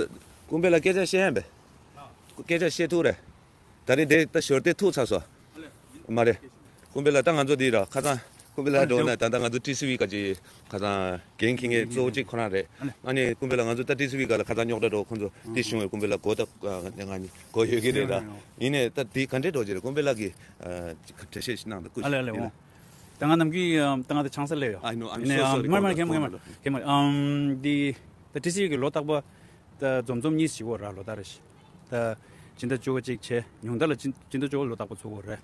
ཀུན་དཔེ་ལ་སྐད་ཆ་བཤད་ཡ་མེད། སྐད་ཆ་བཤད་ཐུབ་རེད། ད་རེས་དེ་ད་ཞོར་དེ་ཐུག་ཚར་སོང་། མ་རེད། ཀུན་དཔེ་ལ་ད་ང་ཚོ་འདི་ར་ཁ་སང་ཀུན་དཔེ་ལ་འགྲོ་ན་ད་ལྟ་ང་ཚོ་ཊི་སི་ཝི་ག་ཅི་ཁ་སང་འགན་འཁྱེར་མཁན་གཙོ་བོ་གཅིག་ཁོ་རང་རེད། ཨ་ནི་ཀུན་དཔེ་ལ་ང་ཚོ་ད་ཊི་སི་ཝི་ག་ལ་ཁ་སང་རྙོག་དྲ་འགྲོ། ཁོ་ཚོ་འདི་བྱུང་བས་ཀུན་དཔེ་ལ་གོ་ད་ང་གོ་ཡོད་ཀྱི་རེད་ད། ཡིན་ནའི་ད་འདི་ག་འདྲས་འགྲོ་གི་རེད། ཀུན་དཔེ་ལ་གི་འགྲེལ་བཤད་ཞིག་གནང་དང་སྐུ་ཞབས། ད་ང་ནམ་རྒྱུན་ད་ང་ད་ཆང་ས་སླེབས་ཡོད། ཡིན་ནའི་མར་མར་གེ་མར་གེ་མར་གེ་མར་འདི་ད་ཊི་སི་ཝི་གི་ལོ་རྟག་པ། ད་འཛོམས་འཛོམས་གཉིས་བྱེད་ཀྱི་ཡོད་ར། ལོ་ལྟར་རེ་བཞིན། ད་སྤྱི་ཟླ་བཅུ་པ་གཅིག་བྱས། ཉུང་མཐའ་ལ་སྤྱི་སྤྱི་ཟླ་བཅུ་པ་ལོ་རྟག་པ་ཚུགས་ཀྱི་ཡོད་རེད།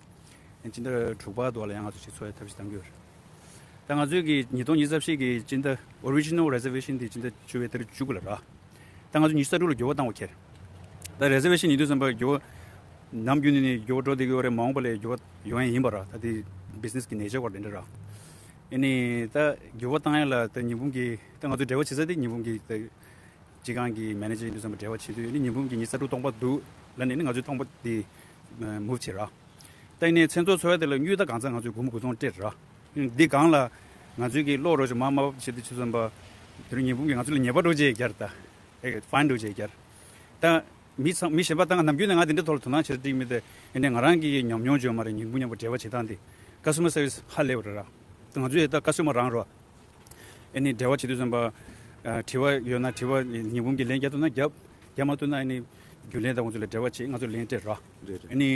སྤྱི་ཟླ་དྲུག་པ་དུ་བ་ལ་ཡང་ང་ཚོ་ཞིག་ཚོགས་ཡ་ཐབས་ཤེས་གཏང་གི་ཡོད་རེད། ད་ང་ཚོའི་གི་ཉིས་སྟོང་ཉི་ཤུ་རྩ་བཞི་གི་སྤྱི་ཟླ་ཨོ་རི་ཇི་ནལ་རི་ཛར་ཝེ་ཤན་དེ་སྤྱི་ཟླ་བཅུ་པའི་ཏ་རིག་བཅུ་དགུ་ལ་ར། ད་ང་ཚོ་ཉི་ཤུ་རྩ་དྲུག་ལ་འགྱུར་བ་བཏང་བ་ཁྱེར། ད་རི་ཛར་ཝེ་ཤན་ཡིན་དུས་ཙམ་པ་འགྱུར་བ། ནམ་རྒྱུན་ནས་འགྱུར་བ་འགྲོ་བསྡད་ཀྱི་ཡོད་རེད། མ་འོངས་པ་ལ་འགྱུར་བ་ཡོང་ཡ་ཡིན་པ་ར། ད་དེ་བི་ཛི་ནེ་སི་གི་ནེ་ཅར་སྐོར་དེ་འདྲ་ར། ཨ་ནི་ད་འགྱུར་བ་བཏང་ཡ་ལ་ད་ཉི་འབུམ་གི་ད་ང་ཚོ་འབྲེལ་བ་བྱེད་ས་དེ་ཉི་འབུམ་གི་ད། སྤྱི་ཁང་གི་མེ་ནེ་ཇར་ཡིན་དུས་ཙམ་པ་འབྲེལ་བ་བྱེད་དུས་ཨ་ནི་ཉི་འབུམ་གྱི་ཉི་ཤུ་རྩ་དྲུག་སྟོང་པ་འདུག་ལབ་ནས་ཨ་ནི་ང་ཚོས་སྟོང་པ་དེ་མུབ་བྱེད་ར། ད་ཡིན་ནའི་མཚན་ཚོགས་འཚོགས་ཡ་དེ་ལ་དངུལ་ད་གང་ཚང་ང་ཚོས་སྒོར་མོ་དགུ་སྟོང་སྤྲད་ར། འདི་སྒང་ལ་ང་ཚོས་ཀྱི་གློག་རོགས་ཞིག་མ་མ་བྱེད་དུས་ཙམ་པ་དེ་རིང་ཉི་འབུམ་གྱིས་ང་ཚོ་ལ་ཉེས་པ་འགྲོ་བྱེད་རྒྱར་ད། ཨེ་ཕའིན་འགྲོ་བྱེད་རྒྱར། ད་མི་ཚང་མི་གཞན་པ་ད་ང་ནམ་རྒྱུན་ནས་ང་དེ་འདྲའི་ཐོག་ལ་དོ་སྣང་བྱེད་འགྲིག་མི་དེ་ཡིན་ནའི་ང་རང་གི་ཉམས་མྱོང་བརྗོད་མ་རེད། ཉི་འབུམ་མཉམ་པོ་འབྲེལ་བ་བྱེད་སྟངས་དེ་customer service ཧ་ལས་པ་རེད་ར། ད་ང་ཚོས་ད་customer རང་རོ། ཨ་ནི་འབྲེལ་བ་བྱེད་དུས་ཙམ་པ། ཨ་དྲི་བ་ཡོད་ན་དྲི་བ་ཉི་འབུམ་གྱིས་ལན་རྒྱག་ཐུབ་ན་རྒྱབ། རྒྱག་མ་ཐུབ་ན་ཨ་ནི་རྒྱུན་ལས་དང་ཁོང་ཚོ་ལ་འབྲེལ་བ་བྱེད། ང་ཚོ་ལན་སྤྲད་རོགས། རེད་རེད། ཨ་ནི་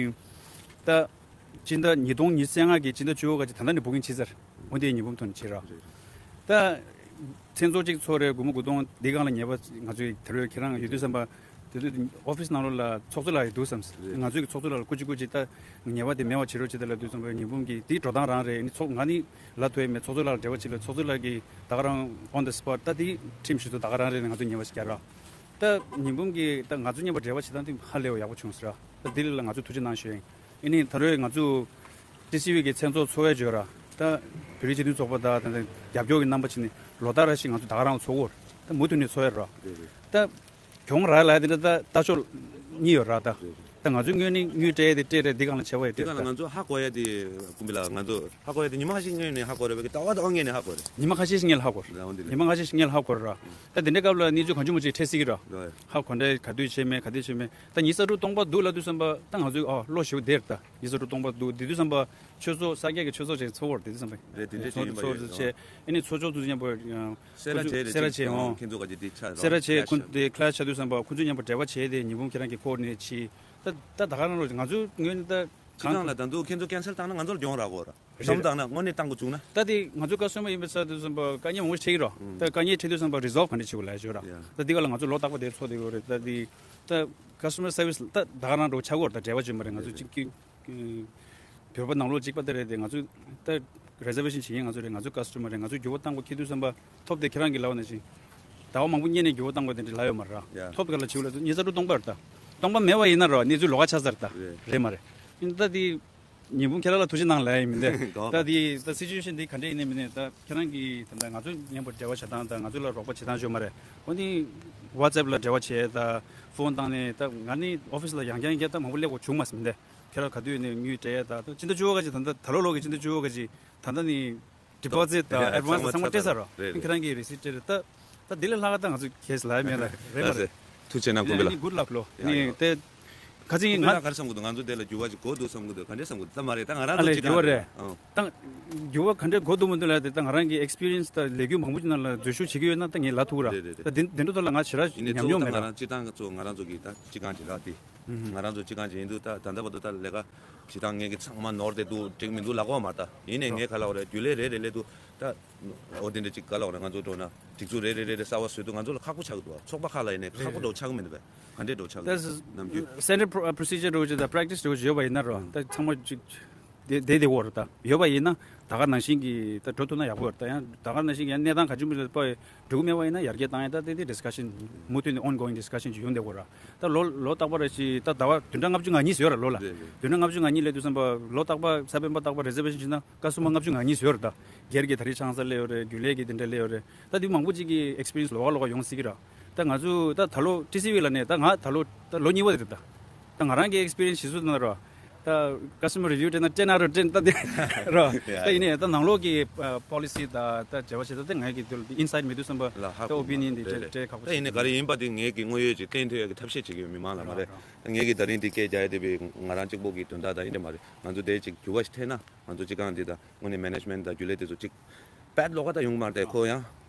ད་སྤྱི་ཟླ་ཉིས་སྟོང་ཉི་ཤུ་རྩ་ལྔ་གི་སྤྱི་ཟླ་བཅུ་དགུ་ག་ཅིག་ད་ལྟ་ནས་བུ་ཀིང་བྱས་ཚར། འོན་ཏེ་ཉི་འབུམ་ཐོན་བྱེད་རོགས། རེད་རེད། ད་མཚན་ཚོགས་གཅིག་ཚོགས་རེད། སྒོར་མོ་དགུ་སྟོང་འདི་སྒང་ལ་ཉེས་པ་ང་ཚོས་དེ་རོགས་ཁྱེད་རང་ཡོད་དུས་ཙམ་པ། དེ་དུས་ཨོ་ཕིས་ནང་ལོགས་ལ་ཚོགས་གཙོ་ལགས་ཡོད་འདུག་བསམ། རེད། ང་ཚོས་ཀྱི་ཚོགས་གཙོ་ལགས་ལ་སྐུ་མཁྱེན་སྐུ་མཁྱེན་ད་ཉེས་པ་དེ་མེད་པ་བྱེད་རོགས་བྱེད་དེ་ལབ་དུས་ཙམ་པ་ཉི་འབུམ་གྱིས་དེའི་འགྲོ་སྟངས་རང་རེད། ཨ་ནི་ཚོགས་ང་ནི་ལབ་ཐུབ་ཡ་མེད། ཚོགས་གཙོ་ལགས་ལ་འབྲེལ་བ་བྱེད་ལ་ཚོགས་གཙོ་ལགས་ཀྱིས་ད་ག་རང་on the spot ད་དེའི་ཁྲིམས་གཞི་ཚོ་ད་ག་རང་རེད། ང་ཚོ་ཉེས་པ་ཞིག་བཀལ་ར། ད་ཉི་འབུམ་གྱིས་ད་ང་ཚོ་མཉམ་པོ་འབྲེལ་བ་བྱེད་སྟངས་དེ་ཧ་ལས་པ་ཡག་པོ་བྱུང་ཟེར་ར། ད་དེ་ལ་ང་ཚོ་ཐུགས་རྗེ་གནང་ཞུ་ཡིན། ཨ་ནི་ད་རེས་ང་ཚོ་ཊི་སི་ཝི་གི་མཚན་ཚོགས་ཚོགས་ཡ་བརྗོད་ར། ད་བོད་རིགས་སྤྱི་མཐུན་ཚོགས་པ་དང་ད་ལྟ་རྒྱབ་སྐྱོར་གྱི་རྣམ་པ་ཕྱིན་ནས་ལོ་ལྟར་ར་ཞིག་ང་ཚོ་ད་ག་རང་ཚོགས་གོ། ད་མུ་མཐུད་ནས་ཚོགས་ཡ་ར། རེད་རེད། ད་གྱོང་རག་ལ་དེ་འདྲ་ད་ལྟ་ཕྱོགས་གཉིས་ཡོད་ར་ད། རེད་རེད། ད་ང་ཚོའི་ངོས་ནས་དངུལ་སྤྲད་ཡ་དེ་སྤྲད་རེད། འདི་སྒང་ལ་བྱས་པ་ཡོད་དེ་སྒང་ལ་སྤྲད་ད། ང་ཚོ་ཧ་གོ་ཡ་དེ་ཀུམ་པི་ལ་ང་ཚོ་ཧ་གོ་ཡ་དེ་ཉི་མ་ཁ་ཤས་སྔོན་ནས་ཧ་གོ་རེད་པས། ཟླ་བ་ཟླ་བ་སྔོན་ནས་ཧ་གོ་རེད། ཉི་མ་ཁ་ཤས་ཤིག་སྔོན་ལ་ཧ་གོ་ར། ལ་འོན་ཏེ་ཉི་མ་ཁ་ཤས་ཤིག་སྔོན་ལ་ཧ་གོ་ར། ད་དེ་འདྲའི་སྐབས་ལ་གནས་ཚུལ་གང་བྱུང་མང་བྱུང་འཕྲད་སྲིད་ཀྱི་ར། ར། ཧ་གོ་འདྲ་ག་དུས་བྱས་མེད་ག་དུས་བྱས་མེད། ད་ཉི་ཤུ་རྩ་དྲུག་སྟོང་པ་འདུག་ལབ་དུས་ཙམ་པ་ད་ང་ཚོས་ཨ་བློ་ཞེ་པོ་བདེ་ར། ད་ཉི་ཤུ་རྩ་དྲུག་སྟོང་པ་འདུག་དེ་དུས་ཙམ་པ་ཆོས་ཚོགས་ས་སྐྱ་གི་ཆོས་ཚོགས་ཅིག་ཚོགས་པར་དེ་དུས་ཙམ་པ་རེད། དེ་འདྲ་ཚོགས་ཡོད་ཚོགས་རེད། ཚོགས་བྱས། ཨ་ནི་ཚོགས་ཆོག་ཚོགས་ཆོག་མཉམ་པོ་ཡང་སེ་ར་བྱས་རེད། ཁོང་ཚོ་ཁྱེད་ཚོ་ག་ཅིག་དེ་ཆ་སེ་ར་བྱས་ཁོང་དེ་ཁ་ཆ་དུས་ཙམ་པ་ཁོང་ཚོ་མཉམ་པོ་འབྲེལ་བ་བྱས་ཏེ་ཉི་འབུམ་ཁྱེད་རང་གི་ཁོ་ནས་ཕྱི། ད་ད་ད་ག་རང་རོགས་ང་ཚོའི་ངོས་ནས་ད་སྤྱི་བཏང་ལ་ད་དུང་ཁྱེད་ཚོ་ཀན་སེལ་བཏང་ན་ང་ཚོར་གྱོང་རག་གོ་ར། རེད། བསམ་བཏང་ན་དངོས་གནས་བཏང་དགོས་བྱུང་ན། ད་དེ་ང་ཚོ་ཀ་སི་ཊོ་མར་ཡིན་པའི་ས་དུས་ཙམ་པ་དཀའ་ངལ་མང་པོ་འཕྲད་ཀྱི་རོགས། ད་དཀའ་ངལ་འཕྲད་དུས་ཙམ་པ་རི་སོལ་བ་ག་འདྲ་བྱེད་དགོས་ལབ་ཞུ་ར། ཡ། ད་དེ་ག་ལ་ང་ཚོ་ལོ་རྟག་པ་དེ་ཚོགས་བསྡད་ཡོད་རེད། ད་དེ་ད་ཀ་སི་ཊོ་མར་སར་ཝི་སི་ད་ད་ག་རང་རོགས་ཆགས་ཀྱི་ཡོད་རེད། ད་འབྲེལ་བ་བྱེད་མ་རེད། ང་ཚོ་གཅིག་གི་བོད་པ་ནང་ལོགས་གཅིག་པ་དེ་རེད་དེ། ང་ཚོ་ད་རི་ཛར་ཝེ་ཤན་བྱེད་མཁན་ང་ཚོ་རེད། ང་ཚོ་ཀ་སི་ཊོ་མར་རེད། ང་ཚོས་འགྱུར་བ་བཏང་དགོས་ཁེལ་དུས་ཙམ་པ་ཐོབ་དེ་ཁྱེད་རང་གིས་ལབ་པ་ནང་བཞིན་ཟླ་བ་མང་པོ་སྔོན་ནས་འགྱུར་བ་བཏང་དགོས་དེ་འདྲ་ལབ་ཡོད་མ་རེད་ར། ཡ། ཐོབ་དེ་ག་ལ་བྱེད་དགོས་ལབ་དུས་ཉི་ཤུ་རྩ་དྲུག་སྟོང་པ་རེད། ད་སྟོང་པ་མེད་པ་ཡིན་ན་ར་གནས་ཚུལ་ལོགས་ཀ་ཆགས་ཚར་ད། རེད། རེད་མ་རེད། ཡིན་ད་དེ། ཉི་འབུམ་ཁྱེད་རང་ལ་ཐུགས་རྗེ་གནང་ལབ་ཡ་ཡིན་མིན་ཏེ། གོ། ད་དེ་ད་སི་ཅུ་ཨེ་ཤན་འདི་ག་འདྲ་ཡིན་ནའི་མིན་ནའི་ད་ཁྱེད་རང་གིས་ད་ལྟ་ང་ཚོ་མཉམ་པོ་འབྲེལ་བ་བྱེད་སྟངས་དང་ང་ཚོ་ལ་རོགས་པ་བྱེད་སྟངས་ཞུ་མ་རེད། འོ་ནི་ཝ་ཊི་སི་ཨེབ་ལ་འབྲེལ་བ་བྱས་ད་ཕོན་བཏང་ནས་ད་ང་ནི་ཨོ་ཕི་སི་ལ་ཡང་བསྐྱར་ཡང་བསྐྱར་ད་མང་པོ་སླེབས་དགོས་བྱུང་མ་སོང་མིན་ཏེ། ཁྱེད་རང་ག་དུས་ནས་དངུལ་སྤྲད་ཡ་ད་ད་སྤྱི་ཟླ་བཅུ་པ་ག་ཅིག་ད་ལྟ་ད་ལོ་ལོ་གི་སྤྱི་ཟླ་བཅུ་པ་ག་ཅིག་ད་ལྟ་ནི་ཌི་པོ་ཟིཊ་དང་ཡ་ཨེཌ་ཝན་སི་ཚང་མ་སྤྲད་ཚར་རོ། རེད་རེད། ཁྱེད་རང་གིས་རི་སིཊ་སྤྲད་རེད་ད། ད་དེ་ལས་ལྷག་ག་ད་ང་ཚོ་གེ་སི་ལ་མེད་ལ་རེད་མ་རེད། ཐུགས་རྗེ་གནང་ཀུན་པོ་ལ། ཨ་ནི་good luck ལོ། ཡ་ཡ། ཨ་ནི་དེ་ཁ་ཅིག་ཀུན་པོ་ལ་ག་རེ་བསམ་གི་འདུག་ང་ཚོ་དེ་ལ་འགྱུར་བ་ཅིག་གོ་འདུག་བསམ་གི་འདུག་ག་འདྲས་བསམ་གི་འདུག་ད་མ་རེད། ད་ང་རང་ཨ་ཚོ་ལས་སྤྱི་འགྱུར་བ་བཏང་རེད། ཨང་། ད་འགྱུར་བ་ག་འདྲས་གོ་འདུག་མི་འདུག་ལ་དེ་ད་ང་རང་གི་ཨེག་སི་པི་རི་ཡན་སི་དང་ལས་འགུལ་མང་པོ་ཅིག་ནང་ལ་འཛུལ་ཞུགས་བྱེད་ཀྱི་ཡོད་ན་ད་ངས་ལབ་ཐུབ་ར། རེད་རེད་རེད། ད་དེ་དེ་འདྲ་ཐོག་ལ་ང་ཞེ་དྲག་ཡིན་ནའི་ཉམས་མྱོང་མེད་ར། ང་རང་སྤྱི་བཏང་ཚོ་ང་རང་ཚོ་གི་ད་སྤྱི་ཁང་ཅིག་རག་དེ། ང་རང་ཚོ་སྤྱི་ཁང་ཅིག་ཡིན་དུས་ད་ད་ལྟ་བར་དུ་ད་ལས་ཀ་བྱེད་སྟངས་ངེད་ཀྱི་ཚང་མ་ནོར་བསྡད་འདུག་འགྲིག་མི་འདུག་ལབ་ཀྱི་ཡོད་མ་རེད། ད་ཡིན་ནའི་ངས་ག་ལབ་དགོས་རེད། རྒྱུན་ལས་རེ་རེ་སླེབས་དུས་ད། འོ་དེ་འདྲ་ཅིག་ག་ལབ་དགོས་རེད། ང་ཚོ་འགྲོ་ན་སྒྲིག་འཛུགས་རེ་རེ་རེ་རེ་གསར་པ་བཟོས་དུས་ང་ཚོ་ལ་ཁག་པོ་ཆགས་ཀྱི་འདུག་ཚོགས་པ་ཁག་ལ་ཡིན་ནའི་ཁག་པོ་འདྲ་བོ་ཆགས་ཀྱི་མི་འདུག་པས། ག་འདྲས་འདྲ་བོ་ཆགས་ཀྱི་འདུག་ནམ་རྒྱུན། Standard pro- procedure འདྲ་བོ་ཅིག་དང་practice འདྲ་བོ་ཅིག་ཡོད་པ་ཡིན་ན་རོ། ད་ཚང་མ་ཅིག་བསྡད་བསྡད་བསྡད་ཡོད་རེད། ད་ཡོད་པ་ཡིན་ན་ད་ག་ནང་བཞིན་གྱི་ད་འགྲོ་ཐུབ་ན་ཡག་པོ་ཡོད་རེད། ད་ཡང་ད་ག་ནང་བཞིན་གྱི་ཡང་གནས་སྟངས་ག་ཅི་མི་རེད་པ། འགྲོ་གི་མེད་པ་ཡིན་ན་ཡར་རྒྱས་བཏང་ཡ་ད་དེ་དེ་discussion མུ་མཐུད་ནས་ongoing discussion ཅིག་ཡོང་བསྡད་ཡོད་རེད། ད་ལོ་ལོ་རྟག་པར་ཅིག་ད་ཟླ་བ་བདུན་ཕྲག་ལྔ་བཅུ་ང་གཉིས་ཡོད་རེད་ལོ་ལ། རེད་རེད། བདུན་ཕྲག་ལྔ་བཅུ་ང་གཉིས་སླེབས་དུས་ཙམ་པ་ལོ་རྟག་པར་གཟའ་སྤེན་པ་རྟག་པར་reservation བྱས་ན་སྐར་གསུམ་པ་ལྔ་བཅུ་ང་གཉིས་ཡོད་རེད། ད་སྒེར་གྱི་ད་རེས་ཆང་ས་སླེབས་ཡོད་རེད། རྒྱུན་ལས་ཀྱི་དེ་འདྲ་སླེབས་ཡོད་རེད། ད་དེ་མང་པོ་ཅིག་གི་experience ལོགས་ཀ་ལོགས་ཀ་ཡོང་སྲིད་ཀྱི་རེད། ད་ང་ཚོ་ད་ད་ལོ་ཊི་སི་ཝི་ལ་ནས་ད་ང་ད་ལོ་ད་ལོ་གཉིས་པ་དེ་རེད། ད་ད་ང་རང་གི་experience ཞིག་གསུངས་ན་རོ། ད་customer review སྤྲད་ན་སྤྲད་ན་རོ་སྤྲད་ད་དེ་རོ། ད་ཡིན་ནའི་ད་ནང་ལོགས་ཀྱི་policy ད་ད་བྱ་བ་བྱེད་ད་དེ་ང་གི་དེ་inside མེད་དུས་ཙམ་པ་ལ་ཧ་ད་གོ་opinion དེ་རེད་སྤྲད་རེད། སྤྲད་ཁག་པོ་ད་ཡིན་ནའི་ག་རེ་ཡིན་པ་དེ་ངེད་ཀྱི་དངོས་ཡོད་ཅིག་བསྟན་ཐུབ་ཡ་གི་ཐབས་ཤེས་བྱེད་ཀྱི་ཡོད་མི་མང་ལ་མ་རེད། ངེད་ཀྱི་ད་རིང་འདི་སྐད་རྒྱག་ཡ་དེ་བས་ང་རང་གཅིག་པོ་གི་དོན་དག་དང་ཡིན་དེ་མ་རེད། ང་ཚོ་དེ་ཅིག་འགྱུར་བ་ཞིག་ཐེབས་ན་ང་ཚོ་སྤྱི་ཁང་འདི་དང་དངོས་གནས་management དང་རྒྱུན་ལས་དེ་ཚོ་ཅིག་bad ལོགས་ཀ་ད་ཡོང་གི་མ་རེད། ཁོ་ཡང་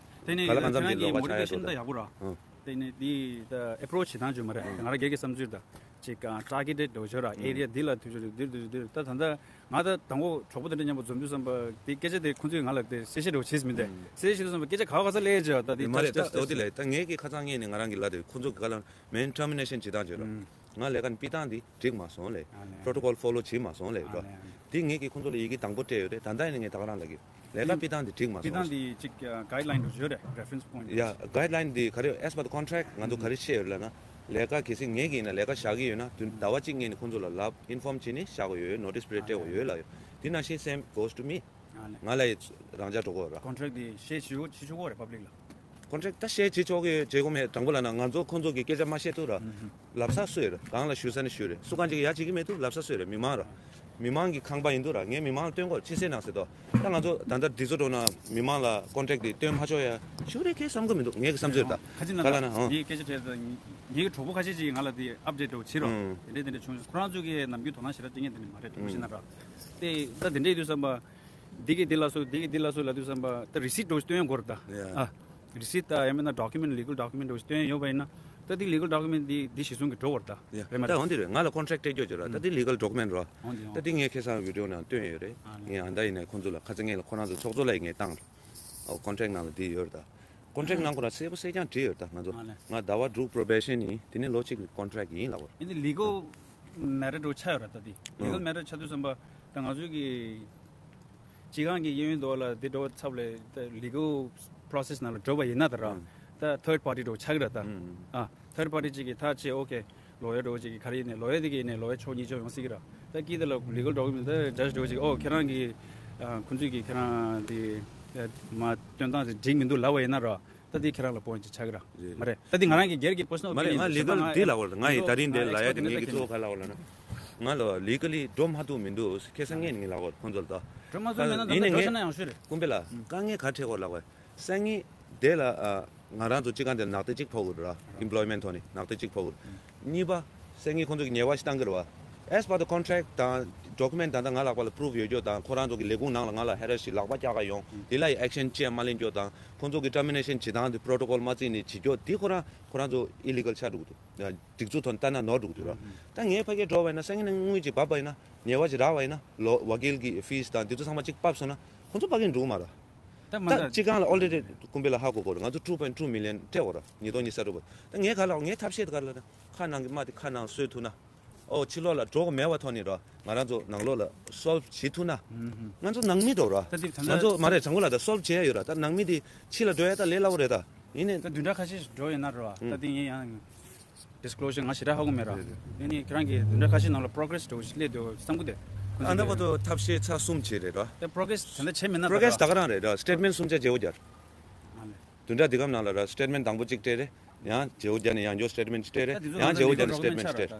དེ་ནས་ག་ལ་གང་འཚམ་ཁྱེད་རང་གི་གྱི་ལོགས་ཀ་ཆགས་ཡ་motivation འགྲོ་ད་ད། ཡག་པོ་ར། ཨང་། དེ་ནས་འདི་ད་approach བྱེད་སྟངས་བརྗོད་མ་རེད། ང་རང་སྒེར་གྱི་བསམ་ཚུལ་ད་ཅིག་targeted འགྲོ་ཆོག་ར། area འདི་ལ་དུས་ཚོད་འདིར་འདིར་འདིར་ད་ད་ལྟ་ང་ད་དང་པོ་གྲོགས་པོ་དེ་འདྲ་མཉམ་པོ་འཛོམས་དུས་ཙམ་པ་དེ་སྐད་ཆ་དེ་ཁོང་ཚོས་ང་ལ་དེ་གསལ་བཤད་འགྲོ་བྱེད་མི་འདུག་གསལ་བཤད་བྱེད་དུས་ཙམ་པ་སྐད་ཆ་ག་བ་ག་ས་སླེབས་བྱས་ད་དེ་མ་རེད། ད་འོ་དེ་ལས་ད་ངེད་ཀྱི་ཁ་སང་ངས་ནས་ང་རང་གི་ལ་དེ་ཁོང་ཚོ་ག་ལ་main termination བྱེད་སྟངས་བྱེད་ར། ང་ལས་ཀ་ནི་སྤི་ཐང་འདི་འགྲིག་མ་སོང་ལས། ཨ་ནི། protocol follow བྱེད་མ་སོང་ལས། ཨ་ནི། འདི་ངེད་ཀྱིས་ཁོང་ཚོ་ལ་ཡི་གེ་དང་པོ་སྤྲད་ཡོད་རེད། ད་ལྟ་ཡིན་ན་ངས་ད་ག་རང་ལ་གི་ལས་ཀ་སྤི་ཐང་འདི་འགྲིག་མ་སྤི་སོང་། ཐང་འདི་ཅིག་guideline འདྲ་བོ་ཡོད་རེད། reference point ཡ་guideline འདི་ག་རེ་as per the contract ང་ཚོ་ག་རེ་བཤད་ཡོད་ལབ་ན་ལས་ཀ་གལ་སྲིད་ངེད་ཀྱིས་ཡིན་ན་ལས་ཀ་བཞག་གི་ཡོད་ན་དུས་ཟླ་བ་གཅིག་སྔོན་ནས་ཁོང་ཚོ་ལ་ལབ་inform བྱས་ནས་བཞག་དགོས་ཡོད། notice period སྤྲད་དགོས་ཡོད་ལབ་ཡོད། དེ་ནང་བཞིན་same goes to me ང་ལ་ཡི་རང་འཇགས་འགྲོ་དགོས་ར། contract འདི་བཤད་ཞུ་ཞུ་ཆོག་གོ་རེད་public ལ། ཀོན་ཊེག་ད་བཤད་བྱེད་ཆོག་གི་བྱེད་དགོས་མེད། དྲང་པོ་ལབ་ན་ང་ཚོ་ཁོང་ཚོ་གི་སྐད་ཆ་མ་བཤད་ཐུབ་ར། ལབ་ས་སུ་ཡོད་ར། གང་ལ་ཞུ་ས་ནས་ཞུ་རེད། སུ་གང་ཅིག་ཡ་བྱེད་ཀྱི་མེད་འདུག་ལབ་ས་སུ་ཡོད་ར། མི་མང་ར། མི་མང་གི་ཁང་པ་ཡིན་འདུག་ར། ངས་མི་མང་ལ་སྟོན་གོ་ཕྱི་གསལ་ནང་གསལ་དོ། ད་ང་ཚོ་ད་ལྟ་འདི་ཚོ་འགྲོ་ན་མི་མང་ལ་ཀོན་ཊེག་དེ་སྟོན་མ་ཆོག་ཡ་ཞུ་རེད་ཁེ་བསམ་གི་མི་འདུག་ངས་གི་བསམ་ཚུལ་རེད་ད། ཁ་ཅིག་ན་ག་ལ་ན་ཨང་། ངའི་སྐད་ཆ་དྲིས་ད་ངའི་གྲོགས་པོ་ཁ་ཤས་ཅིག་ང་ལ་དེ་ཨབ་ཌེཊ་འདྲ་བོ་བྱེད་རོགས། ཡ། དེ་འདྲས་དེ་འདྲས་བྱུང་སོང་། ཁོ་རང་ཚོ་གི་ནམ་རྒྱུན་དོ་སྣང་ཞེ་དྲག་སྤྲད་མཁན་དེ་འདྲས་མ་རེད། དྲང་པོ་བཤད་ན་ར། དེ་ད་དེ་འདྲས་ཡིན་དུས་ཙམ་པ། འདི་གི་འདི་ལ་སོ་འདི་གི་འདི་ལ་སོ་ལབ་དུས་ཙམ་པ་ད་རི་སིཊ་འདྲ་བོ་སྟོན་དགོས་རེད་ད། ཡ། ཨ། རི་སིཊ་དང་ཡང་མིན་ན་ཌོ་ཀུ་མེན་ཊི་ལི་གལ་ཌོ་ཀུ་མེན་ཊི་འདྲ་བོ་སྟོན་ཡོད་པ་ཡིན་ན། ད་འདི་ལི་གལ་ཌོ་ཀུ་མེན་ཊི་འདི་འདི་གཞི་བཟུང་གི་འགྲོ་དགོས་རེད་ད། ཡ། རེད་མ་ད་རེད། འོ་འདི་རེད། ང་ལ་ཀོན་ཊེག་སྤྲད་རྒྱུ་ཅིག་ར། ད་ཨ། འདི་ལི་གལ་ཌོ་ཀུ་མེན་ཊི་ར། འོ་འདི་ད་འདི་ངས་ཁ་སང་བི་ཌི་ཡོ་ནང་སྟོན་ཡོད་རེད། ཨ་ལེ། ངས་ཨ་ད་ཡིན་ནའི་ཁོང་ཚོ་ལ་ཁ་ཚ་ངས་ལ་ཁོ་རང་ཚོ་ཚོགས་གཙོ་ལ་ཡིན་ངས་བཏང་ར། ཨོ་ཀོན་ཊེག་ནང་ལ་འདི་ཡོད་རེད་ད། ཀོན་ཊེག་ནང་ཁོ་རང་གསལ་པོ་གསལ་རྐྱང་བྲིས་ཡོད་རེད་ད་ང་ཚོ། ཨ་ལེ། ང་ཟླ་བ་དྲུག་པོ་རོ་བེ་ཤན་ཡིན། དེ་ནས་ལོ་གཅིག་གི་ཀོན་ཊེག་ཡིན་ལབ་པ་རེད། ཨ་འདི་ལི་གལ་མེ་ཊར་འདྲ་བོ་ཆགས་ཡོད་རེད་ད། འདི་ལི་གལ་མེ་ཊར་ཆགས་དུས་ཙམ་པ་ད་ང་ཚོའི་གི་སྤྱི་ཁང་གི་གཡས་གཡོན་དུ་ལ་དེ་འགྲོ་བ་ཚབ་ལས་ད་ལི་གལ་པོ་རོ་སེ་སི་ནང་ལ་འགྲོ་བ་ཡིན་ན་ད་ར། ཨང་། ད་ཐརཌ་པར་ཊི་འདྲ་བོ་ཆགས་ཀྱི་རེད་ད། ཨང་། ཨ། ཐརཌ་པར་ཊི་ཅིག་གིས་ཐག་བཅད། ཨོ་ཁེ། ལོ་ཡར་འདྲ་བོ་ཅིག་གིས་ག་རེ་ཡིན་ནའི་ལོ་ཡར་དེ་གིས་ཡིན་ནའི་ལོ་ཡར་ཕྱོགས་གཉིས་ཕྱོགས་ཡོང་སྲིད་ཀྱི་ར། ད་ཀི་དེ་ལ་ལི་གལ་ཌོ་ཀུ་མེན་ཊི་ད་ཇ་ཇི་འདྲ་བོ་ཅིག་ཨོ་ཁྱེད་རང་གི་ཨ་ཁོང་ཚོས་ཀྱི་ཁྱེད་རང་དེ་ཨ་མ་སྟོན་སྟངས་དེ་འགྲིག་མི་འདུག་ལབ་པ་ཡིན་ན་ར། ད་དེ་ཁྱེད་རང་ལ་པོ་ཡིན་ཊི་ཆགས་ཀྱི་ར། རེད། མ་རེད། ད་དེ་ང་རང་གི་སྒེར་གྱི་པར་སོ་ནལ་མ་རེད། ང་ལི་གལ་འདི་ལབ་པ་རེད། ང་ཡི་ད་རིང་འདི་ལ་ཡ་དེ་ངེད་ཀྱི་གཙོ་བོ་ག་ལབ་པ་ལབ་ན། ང་ལ་ལི་གལ་ལི་འགྲོ་མ་ཐུབ་མི་འདུག་ཁ་སང་ངས་ངས་ལབ་པ་ཁོང་ཚོ་ལ་ད། འགྲོ་མ་ཐུབ་མེད་ན་ད་ཡིན་ནའི་འགྲོ་ཤེས་ན་ཡང་ཤོད་རེད། ཀུན་པེ་ལ་དཀའ་ངལ་ག་འཕྲད་གོ་ལབ་པ། སང་ཉིན་དེ་ལ་ཨ་ང་རང་ཚོ་སྤྱི་ཁང་དེར་ནག་ཐིག་གཅིག་ཕོག་དགོས་རེད་ར། ཨེམ་པོ་ལོའི་མེན་ཊི་ཐོག་ནས་ནག་ཐིག་གཅིག་ཕོག་དགོས་རེད། གཉིས་པ། སང་ཉིན་ཁོང་ཚོ་གི་ཉེས་པ་ཞིག་བཏང་གི་རེད་བ། As per the contract དང་ཌོ་ཀུ་མེན་ཊི་ད་ལྟ་ང་ལག་པ་ལ་པུ་རུབ་ཡོད་རྒྱུ་དང་ཁོ་རང་ཚོ་གི་ལས་ཁུངས་ནང་ལ་ང་ལ་ཧེ་ར་སི་ལག་པ་བཀྱག་ག་ཡོང་། དེ་ལ་ཡི་ཨེག་ཤན་ཅི་ཡང་མ་ལེན་རྒྱུ་དང་ཁོང་ཚོ་གི་ཊར་མི་ནེ་ཤན་བྱེད་སྟངས་དེ་པོ་རོ་ཊོ་ཀོལ་མ་བརྩིས་ནས་བྱེད་རྒྱུ་དེ་ཁོ་རང་ཁོ་རང་ཚོ་ཨི་ལི་གལ་ཆགས་འགྲོ་གི་འདུག་སྒྲིག་འཛུགས་ཐོག་ནས་ལྟ་ན་ནོར་འགྲོ་གི་འདུག་ར། ད་ངས་ཕ་གིར་འགྲོ་བ་ཡིན་ན་སང་ཉིན་དངུལ་ཅིག་བབས་པ་ཡིན་ན་ཉེས་པ་ཅིག་རག་པ་ཡིན་ན་ལོ་ཝ་ཀིལ་གྱི་ཕིས་དང་དེ་ཚོ་ཚང་མ་ཅིག་བབས་སོང་ན་ཁོང་ཚོ་ཕ་གིར་འགྲོ་གི་མ་རེད། ད་མ་ད་ད་སྤྱི་ཁང་ལ་ཨོ་ལེ་རེ་ཀུན་པེ་ལ་ཧ་གོ་གོ་རེད། ང་ཚོ་two point two million སྤྲད་གོ་ར་ཉིས་སྟོང་ཉི་ཤུ་རྩ་དྲུག་པ། ད་ངས་ག་ལ་ངའི་ཐབས་ཤེས་དེ་ག་ལ་ན་ཁ་ནང་གི་དམག་དེ་ཁ་ནང་གསོས་ཐུབ་ན། ཨོ་ཕྱི་ལོགས་ལ་འགྲོ་གི་མེད་པ་ཐོག་ནས་ར་ང་རང་ཚོ་ནང་ལོགས་ལ་སོལ་བ་བྱེད་ཐུབ་ན། ང་ཚོ་ནང་མི་འགྲོ་ར། ད་དེ་ད་ང་ཚོ་མ་རེད། དྲང་པོ་ལ་ད་སོལ་བ་བྱེད་ཡ་ཡོད་ར། ད་ནང་མི་དེ་ཕྱི་ལ་འགྲོ་ཡ་ད་ལས་སླ་བོ་རེད་ད། ཡིན་ནའི་ད་བདུན་ཕྲག་ཁ་ཤས་ཤིག་འགྲོ་ཡོད་ན་ར། ད་དེ་ངས་ཡང་ཌིས་ཀི་ལོ་ཞར་ང་ཞེ་དྲག་ཧ་གོ་མེད་ར། ཡིན་ནའི་ཁྱེད་རང་གིས་བདུན་ཕྲག་ཁ་ཤས་ནང་ལ་པོ་རོ་གེ་རེ་སི་འདྲ་བོ་ཞིག་སླེབས་འདུག་བསམ་གི་འདུག་ཨ་ན་བར་དུ་ཐབས་ཤེས་ཚར་གསུམ་བྱས་རེད་ར། ད་པོ་རོ་གེ་རེ་སི་ད་ལྟ་བྱས་མེད་ན་པོ་རོ་གེ་རེ་སི་ད་ག་རང་རེད་ར། སི་ཊེ་ཊི་མེན་ཊི་གསུམ་ཆ་བརྗེ་པོ་རྒྱག་ཨ་ལེ། བདུན་ཕྲག་འདི་གམ་ནང་ལ་ར་སི་ཊེ་ཊི་མེན་ཊི་དང་པོ་གཅིག་སྤྲད་རེད། ཡང་བརྗེ་པོ་རྒྱག་ནས་ཡང་བསྐྱར་སི་ཊེ་ཊི་མེན་ཊི་སྤྲད་རེད། ད་དེ་ཚོ་ཡང་ང་ཚོ་བརྗེ་པོ་རྒྱག་ནས་སི་ཊེ་ཊི་མེན་ཊི་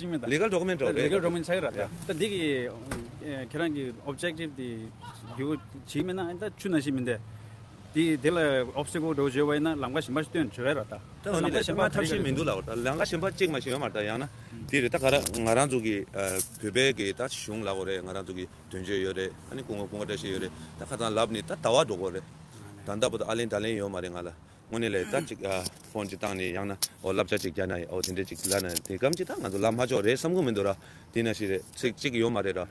སྤྲད། ལི་གལ་ཌོ་ཀུ་མེན་ཊི་ར་ད་ང་ཞེ་དྲག་ཤེས་མེད་ད། ལི་གལ་ཌོ་ཀུ་མེན་ཊི་ཆགས་ཀྱི་ར་ད། ད་འདི་གི་ཁྱེད་རང་གི་ཨོབ་ཇེག་ཊིབ་དེ་རྒྱུ་བྱེད་མེད་ན་ད་ཆུ་ནང་བཞིན་མིན་ཏེ། དེ་དེ་ལ་ཨོབ་སི་ཊི་ཀལ་འདྲ་བོ་བརྗོད་པ་ཡིན་ན་ལམ་ཁ་གཞན་པ་ཞིག་སྟོན་བྱོས་ར་ད། ད་འོ་ནི་ལམ་ཁ་ལས་གཞན་པ་ཐབས་ཤེས་མི་འདུག་ལབ་པ་ད་ལམ་ཁ་གཞན་པ་གཅིག་མ་ཞིག་ཡོད་མ་རེད་ད། ཡང་ན་དེ་རེད་ད། ག་ར་ང་རང་ཚོ་གི་བོད་པའི་གི་ད་གཞུང་ལབ་དགོས་རེད། ང་རང་ཚོ་གི་དོན་གཅོད་ཡོད་རེད། ཨ་ནི་སྐུ་ངོ་སྐུ་ངོ་བཀྲ་ཤིས་ཡོད་རེད། ད་ཁ་སང་ལབ་ནི་ད་ཟླ་བ་འགྲོ་གི་རེད། ད་ལྟ་བར་དུ་ཨ་ལན་ད་ལན་ཡོད་མ་རེད་ང་ལ། དངོས་གནས་ལས་ད་ཅིག་ཨ་ཕོན་ཅིག་བཏང་ནས་ཡང་ན་ཨོ་བསླབ་བྱ་ཅིག་རྒྱག་ན་ཨོ་དེ་འདྲས་ཅིག་ལབ་ན་དེ་གམ་ཅིག་ད་ང་ཚོ་ལབ་མ་ཆོག་རེད་བསམ་གི་མི་འདུག་ར། དེ་ན་ཞིག་རེད། ཚིག་གཅིག་ཡོད་མ་རེད་ར།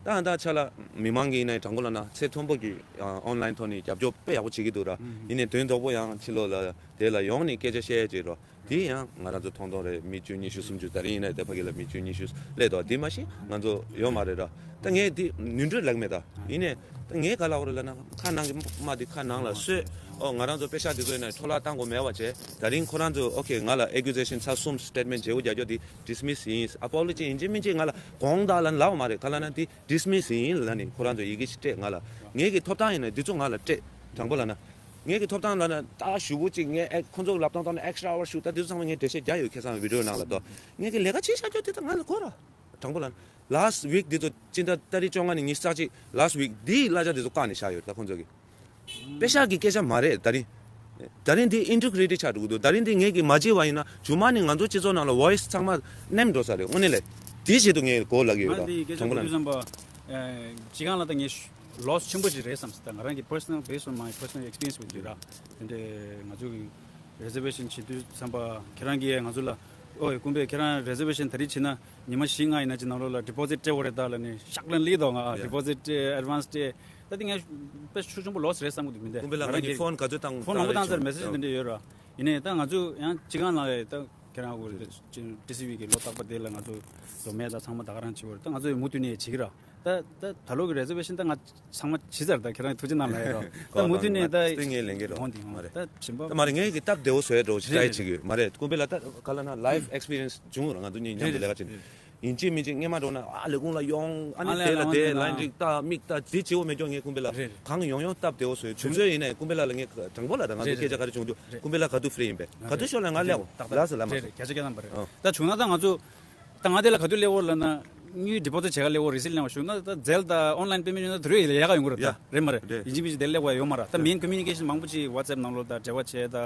ད་ཨ་ད་ཆ་ལ་མི་མང་གི་ཡིན་ན་དྲང་པོ་ལབ་ན་ཚད་མཐོན་པོ་གི་ཨོན་ལའིན་ཐོག་ནས་རྒྱབ་སྐྱོར་དཔེ་ཡག་པོ་བྱེད་ཀྱི་འདུག་ར། ཡིན་ནའི་དོན་དག་པོ་ཡང་ཕྱི་ལོགས་ལ་དེ་ལ་ཡོང་ནས་སྐད་ཆ་བཤད་ཡ་ཅིག་རོ། དེ་ཡང་ང་རང་ཚོ་ཐོང་ཐོང་རེད། མི་བཅུ་ཉི་ཤུ་སུམ་ཅུ་ད་རིང་ཡིན་ན་དེ་ཕ་གི་ལ་མི་བཅུ་ཉི་ཤུ་སླེབས་འདུག་དེ་མ་གཞི་ང་ཚོ་ཡོད་མ་རེད་ར། ད་ངས་དེ་ནོར་འཁྲུལ་ལབ་མེད་ད། ཡིན་ནའི་ད་ངས་ག་ལབ་དགོས་རེད་ལབ་ན་ཁ་ནང་གི་དམག་དེ་ཁ་ནང་ལ་སོད། ཨོ་ང་རང་ཚོ་པེ་ཤག་དེ་ཚོ་ཡིན་ན་འཕྲོ་བརླག་བཏང་དགོས་མེད་པ་བྱས། ད་རིང་ཁོ་རང་ཚོ་ཨོ་ཁེ་ང་ལ་ཨེ་ཀུ་ཟེ་ཤན་ཚར་གསུམ་སི་ཊེ་ཊི་མེན་ཊི་བརྗེ་པོ་རྒྱག་རྒྱུ་དེ་ཌི་སི་མི་སི་ཡིན། ཨ་པོ་ལོ་ཇི་ཡིན་གཅིག་མིན་གཅིག་ང་ལ་དགོངས་དག་ལབ་ལབ་པ་མ་རེད། ག་ལབ་ན་དེ་ཌི་སི་མི་སི་ཡིན་ལབ་ནས་ཁོ་རང་ཚོ་ཡི་གེ་ཞིག་སྤྲད། ང་ལ་ངེད་ཀྱི་ཐོབ་ཐང་ཡིན་ན་འདི་ཚོ་ང་ལ་སྤྲད། དྲང་པོ་ལབ་ན། ངེད་ཀྱི་ཐོབ་ཐང་ལབ་ན་ད་ཞུ་བོ་གཅིག་ངས་ཨེ་ཁོང་ཚོ་ལབ་སྟངས་ཐོག་ནས་ཨེག་སི་ཊ་ཨ་ཝར་ཞུ་ད་འདི་ཚོ་ཚང་མ་ངས་འགྲེལ་བཤད་རྒྱག་ཡོད། ཁ་སང་བི་ཌི་ཡོ་ནང་ལ་ཏོ། ངེད་ཀྱི་ལས་ཀ་བྱེད་བཞག་རྒྱུ་དེ་ད་ང་ལ་དགོས་ར། དྲང་པོ་ལབ་ན། ལཱ་སི་ཊི་ཝིག་འདི་ཚོ་སྤྱི་ཟླ་ཏ་རིག་བཅོ་ལྔ་ནས་ཉི་ཤུ་རྩ་གཅིག་ལཱ་སི་ཊི་ཝིག་འདིའི་གླ་ཆ་འདི་ཚོ་བཀག་ནས་བཞག་ཡོད་ད་ཁོང་ཚོ་གིས། པེ་ཤག་གི་སྐད་ཆ་མ་རེད་ད་རིང་། ད་རིང་འདི་ཨིན་ཊི་གྷི་རི་ཊི་ཆགས་འགྲོ་གི་འདུག་ད་རིང་འདི་ངེད་ཀྱིས་མ་བརྗེས་པ་ཡིན་ན་མཇུག་མ་ནས་ང་ཚོ་སྤྱི་ཚོགས་ནང་ལ་ཝོ་ཡི་སི་ཚང་མ་ནེམ་འགྲོ་ས་རེད། དངོས་གནས་ལས་དེའི་ཆེད་དུ་ངས་གོ་ལབ་ཀྱི་ཡོད་ད། དྲང་པོ་ལབ་ན། སྤྱི་ཁང་ལ་ད་ངས་ལོ་སི་ཆེན་པོ་ཞིག་རེད་བསམ་སོང་། ད་ང་རང་གི་པར་སོ་ནལ་based on my personal experience བྱས་ར། དེ་འདྲའི་ང་ཚོ་གི་རི་ཛར་ཝེ་ཤན་བྱེད་དུས་ཙམ་པ་ཁྱེད་རང་གིས་ང་ཚོ་ལ་ཨོ་ཡ་ཀུན་པས་ཁྱེད་རང་རི་ཛར་ཝེ་ཤན་ད་རེས་བྱེད་ན་ཉི་མ་བཞི་ལྔ་ཡིན་ན་ཅིག་ནང་ལོགས་ལ་ཌི་པོ་ཟིཊ་སྤྲད་དགོས་རེད་ད་ལབ་ནས་ཤག་ལན་སླེབས་འདུག་ང་ཌི་པོ་ཟིཊ་སྤྲད་ཨེཌ་ཝན་སི་སྤྲད། ད་དེ་ངས་དཔེ་ཤུགས་ཆེན་པོ་ལོ་སི་རེད་བསམ་གི་འདུག་མི་འདུག་ཀུན་པས་ལ་ང་ང་གིས་གིས་ཕོན་ག་ཚོད་བཏང་ཕོན་མང་པོ་བཏང་ས་རེད། མེ་སེ་ཇི་དེ་འདྲ་ཡོད་ར། ཡིན་ནའི་ད་ང་ཚོ་ཡང་སྤྱི་ཁང་ནང་ལ་ད་ཁྱེད་རང་གི་ཊི་སི་ཝི་གི་ལོ་རྟག་པ་དེ་ལ་ང་ཚོ་ཌོ་ནེཊ་དང་ཚང་མ་ད་ག་རང་བྱེད་དགོས་རེད། ད་ང་ཚོ་ཡང་མུ་མཐུད་ནས་བྱེད་ཀྱི་ར། ད་ད་ད་ལོ་གི་རི་ཛར་ཝེ་ཤན་ད་ང་ཚང་མ་བྱེད་ཚར། ད་ཁྱེད་རང་ཐུགས་རྗེ་གནང་ལབ་ཡ་རོ། ད་མུ་མཐུད་ནས་ད་དེ་ངས་ལེན་གྱི་རོ། འོང་དེ་འོང་མ་རེད། ད་བྱིན་པ། ད་མ་རེད། ངས་ཀྱི་སྟབས་བདེ་བོ་བཟོ་ཡ་འགྲོ་ཞིག་ཊ་རའི་བྱེད་ཀྱི་ཡོད་མ་རེད། ཀུན་པས་ལ་ད་ག་ལབ་ན་ལའིཕ་ཨེག་སི་པི་རི་ཡན་སི་བྱུང་ར། ང་ཚོ་གཉིས་མཉམ་དུ་ལས་ཀ་བྱེད། ཡིན་གཅིག་མིན་གཅིག་སྔས་མ་འགྲོ་ན་ཨ་ལས་ཁུངས་ལ་ཡོང་། ཨ་ནི་ཨ་ལས་དེ་ལ་ལ་དེ་ལ་ལན་ལན་རིགས་ལྟ་མིག་ལྟ་དེ་བྱེད་འོ་མེད་ཀྱང་ངས་ཀུན་པེ་ལ་རེད་རེད། གང་ཡོང་ཡོང་སྟབས་བདེ་བོ་བཟོས། དུས་ཚོད་ཡིན་ནའི་ཀུན་པེ་ལ་ལ་ངས་དྲང་པོ་ལ་ད་ང་ཚོ་རེད་སྐད་ཆ་ག་རེ་བྱུང་འདུག་རེད། ཀུན་པེ་ལ་ག་དུས་ཧྥི་རི་ཡིན་པས། ག་དུས་ཤོག་ལ་ང་སླེབས་འོ་ལགས་སོ་ལ་མ་རེད་རེད། བརྒྱ་ཆ་བརྒྱ་ཐམ་པ་རེད། ཨ། ད་བྱུང་ན་ད་ང་ཚོ་ད་ང་དེ་ལ་ག་དུས་སླེབས་འོ་ལབ་ན་དངུལ་ཌི་པོ་ཛིཊ་བྱེད་ག་སླེབས་འོ་རི་སིཊ་ལེན་བ་ཞུ་ན་ད་ཛེལ་ད་ཨོན་ལན་པེ་མེན་ཊ་ཡོང་ན་ད་རེས་ལས་ཀ་ཡོང་གི་རེད་ད་རེད་མ་རེད། རེད། ཡིན་གཅིག་མིན་གཅིག་དེ་སླེབས་དགོས་ཡོད་མ་རེད། ད་མེན་ཁོ་མིའུ་ནི་ཀེ་ཤན་མང་པོ་ཅིག་ཝ་ཊི་སེབ་ནང་ལོགས་ད་འབྲེལ་བ་བྱས་ད་